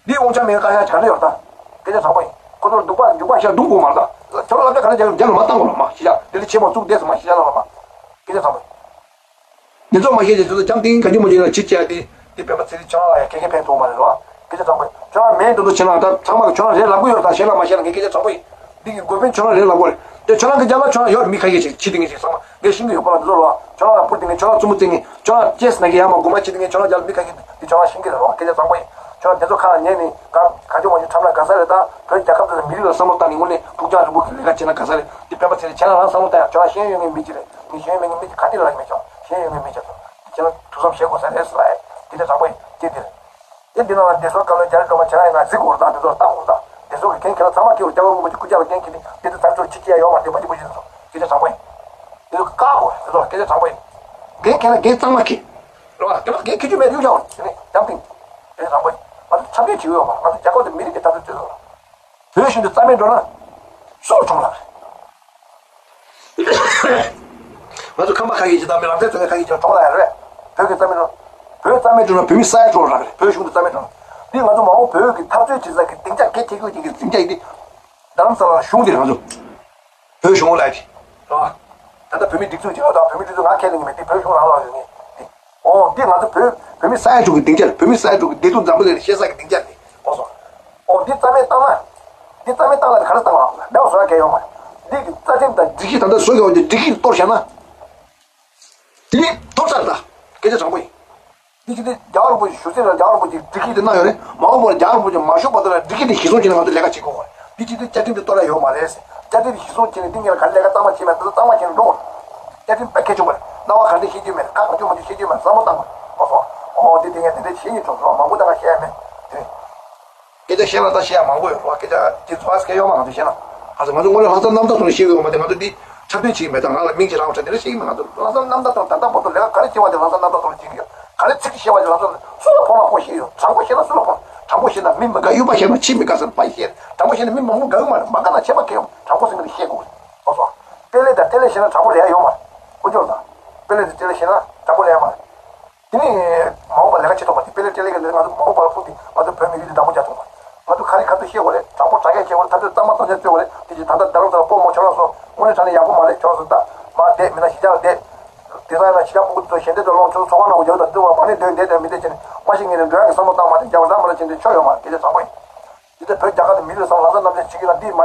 འདི་དབང་ཆ་མེད་བཀའ་ཤག་ག་རེ་ཡོད་ད། སྐད་ཆ་དྲང་པོ་ཡིན། ཁོ་ཚོར་སྡུག་པ་འཇུག་པ་ཤ་རྡུང་དགོས་མ་རེད་ད། ཁྱོད་རང་བསླབ་བྱ་ག་རེ་རྒྱག་རྒྱག་ལ་མ་བཏང་དགོས་རེད་མ་ཤི་ཤ། དེ་ལས་ཆེ་མ་བཙུགས་བསྡད་སོང་མ་ཤི་ཤ་ལ་མ། སྐད་ཆ་དྲང་པོ་ཡིན། འདི་ཚོ་མ་ཤེས་ཀྱི་དེ་ཚོ་འཇམ་ཐིང་ག་ཅུང་མ་ཅུང་ལ་ཕྱི་བཅར་ཏེ། དེ་སྤེན་པ་ཚེ་རིང་ཁྱོད་རང་ལ་ཡང་ཁེ་ཁེ་ཕན་ཐོགས་མ་རེད་བ། སྐད་ཆ་དྲང་པོ་ཡིན། ཁྱོད་རང་མེད་འདུག་འདུག་ཁྱེད་རང་ད་ཚང་མ་ལ་ཁྱོད་རང་རེད་ལབ་གི་ཡོད་རེད་ད། ཤེས་ལ་མ་ཤེས་ལ་ངས་སྐད་ཆ་དྲང་པོ་ཡིན། འདི་གི་འགོ་དཔོན་ཁྱོད་རང་རེད་ལབ་དགོས་རེད། དེ་ཁྱོད་རང་གི་རྒྱབ་ལ་ཁྱོད་རང་ཡོད་རེད། མི་ཁ་ཤས་ཤིག་ཕྱི་དེ་ངས་ཞིག་ཚང་མ་ངས་ཤེས་ཀྱི་ཡོད་པ་ལ། འདི་ཚོ་ལ་ཁྱོད་རང་ལ་སྤུར་དེ་ངས་ཁྱོད་རང་རྩུབ་མོ་རྩེ་ངས་ཁྱོད་རང་ཅེས་ན་གི་ཡ་མ་དགོས་མ་ཕྱི་དེ་ངས་ཁྱོད་རང་རྒྱབ་ལ་མི་ཁ་ཤས་དེ་ཁྱོད་རང་ཤེས་ཀྱི་རེད་བ། སྐད་ཆ་དྲང་པོ་ཡིན། ཁྱོད་རང་དེ་ཚོ་ཁ་ལ་ཉན་ནས་ག་ག་ཅུང་མ་ཅུང་ཁྲམ་ལ་དགའ་ས་རེད་ད། བོད་རྒྱལ་ཁབ་དེ་ལ་མི་རིགས་ལ་བསམ་བློ་བཏང་ནས་དངོས་གནས་ཕུགས་རྒྱང་རིང་པོ་གི་ལས་ཀ་བྱས་ན་དགའ་ས་རེད། དེ་སྤེན་པ་ཚེ་རིང་ཁྱེད་རང་རང་བསམ་བློ་བཏང་ཡ། ཁྱོད་རང་ཤེས་ཡོན་ཡོད་མཁན་མི་ཅིག་རེད། ངས་ཤེས་ཡོན་མེད་མཁན་མི་ཅིག་ག་དེ་ལ་ལབ་ཀྱི་མེད། ཁྱོད་ཤེས་ཡོན་ཡོད་མཁན་མི་ཅིག་ཚོ་ཁྱེད་རང་ཐུགས་བསམ་བཞེས་དགོས་ས་རེད་ཟེར་བ་ཡ། དེ་འདྲ་དྲང་པོ་ཡིན། དེ་འདི་རེད། དེ་འདི་ནང་ལ་སྡེ་སྲོལ་བཀའ་བློན་རྒྱ་རི་སྒྲོལ་མ་ཁྱེད་རང་ཡིན་ན་གཟིགས་དགོས་རེད་ད། དེ་ཚོ་ལྟ་དགོས་རེད་ད། དེ་ཚོ་གི་འགན་ཁྱེད་རང་ཚང་མ་འཁྱེར་དགོས། རྒྱལ་བ་རིན་པོ་ཆེ་སྐུ་ཕྱྭ་ལ་འགན་འཁྱེར་ནས་དེ་ཚོ་ད་ཚོ་ཅི་བྱེད་ཡ་ཡོད་མ་རེད། དེ་པ་ཅི་པོ་ཅི་ཚོ་དེ་འདྲ་དྲང་པོ་ཡིན། དེ་ཚོ་བཀག་དགོས་རེད། དེ་ཚོ་སྐད་ཆ་དྲང་པོ་ཡིན། འགན་ཁྱེད་རང་འགན་གཙང་མ་འཁྱེར། རེད་བ། དེ་ལ་འགན་འཁྱེར་རྒྱུ་མེད་གཡུག་བཞག་པ་དེ་ནས་འཇམ་ཐིང་། དེ་ཚོ་དྲང་པོ་ཡིན། ང་ཚོ་འཆམ་མཐུན་བྱེད་ཀྱི་ཡོད་མ་རེད། ང་ཚོ་རྒྱལ་ཁབ་དེ་མི་རིགས་ཀྱི་འཐབ་རྩོད་བྱེད་ཀྱི་ཡོད་རེད། བོད་གཞུང་དུ་རྩ་མེད་འགྲོ་ན་སུ་ལ་གྲོངས་ལ་རེད། ང་ཚོ་ཁམས་པ་ཁ་ཤས་ཀྱིས་དང་མི་རང་བཙན་རྩོད་མཁན་ཁ་ཤས་ཀྱིས་གྲོངས་ལ་ཡ་རེད། བོད་ཀྱི་རྩ་མེད་འགྲོ། བོད་རྩ་མེད་འགྲོ་ན་བོད་མི་ས་ཡ་གྲོངས་ལ་རེད། བོད་གཞུང་དུ་རྩ་མེད་འགྲོ་ན། འདི་ང་ཚོ་མ་འོངས་བོད་ཀྱི་འཐབ་རྩོད་བྱེད་ས་གི་སྡིངས་ཆ་གལ་ཆེ་ཤོས་ཅིག་གི་སྡིངས་ཆ་ཡིན་ཏེ། རྡ་རམ་ས་ལ་གཞུང་དེ་རེད་ང་ཚོ། བོད་གཞུང་ལ་ཡ་དེ། རེད་བ། ད་ལྟ་བོད་མི་སྒྲིག་འཛུགས་ཀྱི་ཡོད་དང་བོད་མི་སྒྲིག་འཛུགས་ང་ཁས་ལེན་གྱི་མེད། འདི་བོད་གཞུང་རང་ལ་ཡོད་ངེས་འདི། ཨོ་འདི་ང་ཚོ་བོད་བོད་མི་ས་ཡ་དྲུག་གི་སྡིངས་ཆ་རེད། བོད་མི་ས་ཡ་དྲུག་གི་བདེ་སྡུག་འཛམ་བུ་གླིང་ལ་བཤད་ས་གི་སྡིངས་ཆ་རེད། ཨོ་སོ། ཨོ་འདི་རྩ་མེད་བཏང་ན། འདི་རྩ་མེད་བཏང་ན་ག་རེ་བཏང་བ་མེད་པ་བཟོ་ཡ་གལ་ཡོད་མ་རེད། འདི་གི་རྩ་ཁྲིམས་དང་སྒྲིག་གཞི་ད་ལྟ་བཟོ་དགོས་པ་འདི་སྒྲིག་གཞི་གཏོར་བཞག་ན། དེ་ནི་ཐོབ་ཚར་ད། སྐད་ཆ་དྲང་པོ་ཡིན། འདི་ཅི་སྟེ་རྒྱལ་བ་རིན་པོ་ཆེ་བཞུགས་ཚེ་ལ་རྒྱལ་བ་རིན་པོ་ཆེས་སྒྲིག་གཞི་དེ་གནང་ཡོད་རེད། མ་འོངས་པར་རྒྱལ་བ་རིན་པོ་ཆེ་མ་བཞུགས་བར་དུ་ལ་སྒྲིག་གཞི་དེ་གཞིར་བཟུང་བྱས་ནས་ང་ཚོ་ལས་ཀ་བྱེད་དགོས་པ་རེད། འདི་ཅི་སྟེ་བཅའ་ཁྲིམས་དེ་གཏོར་ཡ་ཡོད་མ་རེད། བཅའ་ཁྲིམས་དེ་གཞིར་བཟུང་བྱས་ནས་འདི་ངས་ལ་ག་རེ་ལས་ཀ་གཙང་མ་བྱས་མེད་དེ་ཚོ་གཙང་མ་བྱས་ནས་འགྲོ་དགོས། བཅའ་ཁྲིམས་དཔེ་གལ་ཆེན་པོ་རེད། སྣང་བ་ག་འདྲ་ཤེས་རྒྱུ་མེད། ཁ་གང་བྱུང་མང་བྱུང་ཤེས་རྒྱུ་མེད། བསམ་བློ་བཏང་དགོས། ཨོ་སོ། ཨོ་འདི་དེ་ངས་དེ་འདྲ་བྱེད་ཉིན་བྱུང་སོང་། མང་པོ་ད་ག་བཤད་ཡ་མེད་དེ། སྐད་ཆ་བཤད་ན་ད་བཤད་ཡ་མང་པོ་ཡོད་རེད་བ། སྐད་ཆ་དེ་ཚོ་ཨ་སྐད་ཡོད་མ། ང་ཚོ་བཤད་ན་ཨ་ཚོ་ང་ཚོ་དངོས་གནས་ལྷག་བསམ་རྣམ་དག་ཐོག་ནས་བཤད་ཀྱི་ཡོད་མ་རེད། ང་ཚོ་འདི་འཁྲབ་སྟོན་བྱེད་ཀྱི་མེད། ད་ང་ལ་མིང་ཅིག་རག་པ་འདྲ་དེ་འདྲ་བཤད་ཀྱི་མེད། ང་ཚོ་ལྷག་བསམ་རྣམ་དག་ཐོག་ད་ལྟ་བར་དུ་ལས་ཀ་ག་རེ་བྱེད་པ་དེ་ལྷག་བསམ་རྣམ་དག་ཐོག་ནས་བྱེད་ཀྱི་ཡོད། ག་རེ་ཚིག་བཤད་པ་དེ་ལྷག་བསམ། སུ་ལ་ཕོག་ན་ཕོག་བཤད་ཡོད། དྲང་པོ་བཤད་ན་སུ་ལ་ཕོག་དྲང་པོ་བཤད་ན་མི་མི་དགའ། གཡུག་པ་བཤད་ན་ཕྱི་མི་དགའ་ཟེར་ཕ་བཤད། དྲང་པོ་བཤད་ན་མི་མང་པོ་དགའ་གི་མ་རེད། མ་དགའ་ན་ཆད་པ་གལ་ཡོད། དྲང་པོ་ཟེར་མཁན་དེ་བཤད་དགོས་རེད། ཨོ་སོ། དཔེ་ལས་དང་དཔེ་ལས་བཤད་ན་དྲང་པོ་ལས་ཡ་ཡོད་མ་རེད། དཀོན་མཆོག་དང་། དཔེ་ལས་དང་དཔེ་ལས་བཤད་ན་དྲང་པོ་ལས་ཡ་མ་རེད། དེ་ནི་མ་འོངས་པ་ལས་ཀ་བྱེད་ཐུབ་པ་དེ། དཔེ་ལས་དཔེ་ལས་ཀྱི་ལས་ང་ཚོ་མ་འོངས་པ་ལ་ཕུགས་ཏེ་ང་ཚོ་བོད་མི་རིགས་འདི་བདག་པོ་རྒྱག་ཐུབ་པ། ང་ཚོ་ག་རེ་ག་ཚོད་བཤད་དགོས་རེད། དྲང་པོ་དྲང་གཞག་བྱེད་དགོས་རེད། ཐབས་ཇུས་གཙང་མ་གཙང་རྐྱང་བརྩི་དགོས་རེད། དེ་བཞིན་ད་ལྟ་རྡ་རམ་ས་ལ་སྤོ་མོ་ཁྱོད་རང་ཚོ་དངོས་གནས་དྲང་གནས་ཡག་པོ་མ་རེད། ཁྱོད་རང་ཚོ་ད་མར་བསྡད་མི་ན་གཞིས་ཆགས་ལ་བསྡད། དེ་ལྟར་ན་གཞིས་ཆགས་སྤོ་གི་ཚོ་ཞལ་འདེབས་དང་སློབ་ཚོགས་ཚོགས་ཁང་ནང་འཇོག་དང་འདུག་བ། མ་ནི་འདོད་འདོད་དང་མི་འདོད་ཅན་པ་ཞིག་ངེས་ནས་འདོད་ཡག་གི་བསམ་བློ་བཏང་མ་བྱས་རྒྱ་བ་ལ་མ་ལ་ཅན་དེ་ཆོ་ཡོད་མ་རེད། སྐད་ཆ་དྲང་པོ་ཡིན། འདི་ལྟར་བོད་རྒྱ་གར་དུ་མི་རིགས་སམ་ལྷག་བསམ་རྣམ་ཅན་བྱེད་ཀྱི་ན་འདི་མི་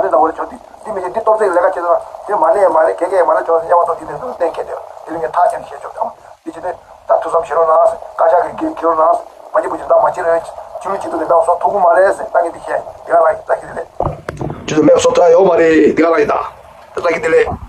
བྱེད། འདི་གཏོར་བརྩེགས་ཀྱི་ལས་ཀ་བྱེད་ན་འདི་མ་ནས་མ་རེད། གེ་གེ་མ་རེད། ཁྱོད་ཚོ་ཡ་མ་གཏོགས་འདི་ནས་འདུག་གཏན་འཁེལ་དེ་འདི་ལ་ངས་ཐག་བཅད་ནས་བཤད་ཆོག་ཀྱང་། འདི་བྱེད་དེ་ད་ཐུགས་བསམ་བཞེས་རོགས་གནང་། བཀའ་ཤག་གི་འགན་འཁྱེར་རོགས་གནང་། མ་བྱེད་པ་ཅིག་ད་མ་བྱེད་རེད། ཅི་མི་བྱེད་དུ་ལས་འདའ་སོགས་ཐུགས་ཁུར་མ་རེད་ཟེར་ད་ངས་འདི་བཤད། དེ་ག་ལ་ཡིན། བཀྲ་ཤིས་བདེ་ལེགས། ཁྱོད་ཚོ་མེད་སོ་ཐོག་ཡོད་མ་རེད། དེ་ག་ལ་ཡིན་ད། བཀྲ་ཤིས་བདེ་ལེགས།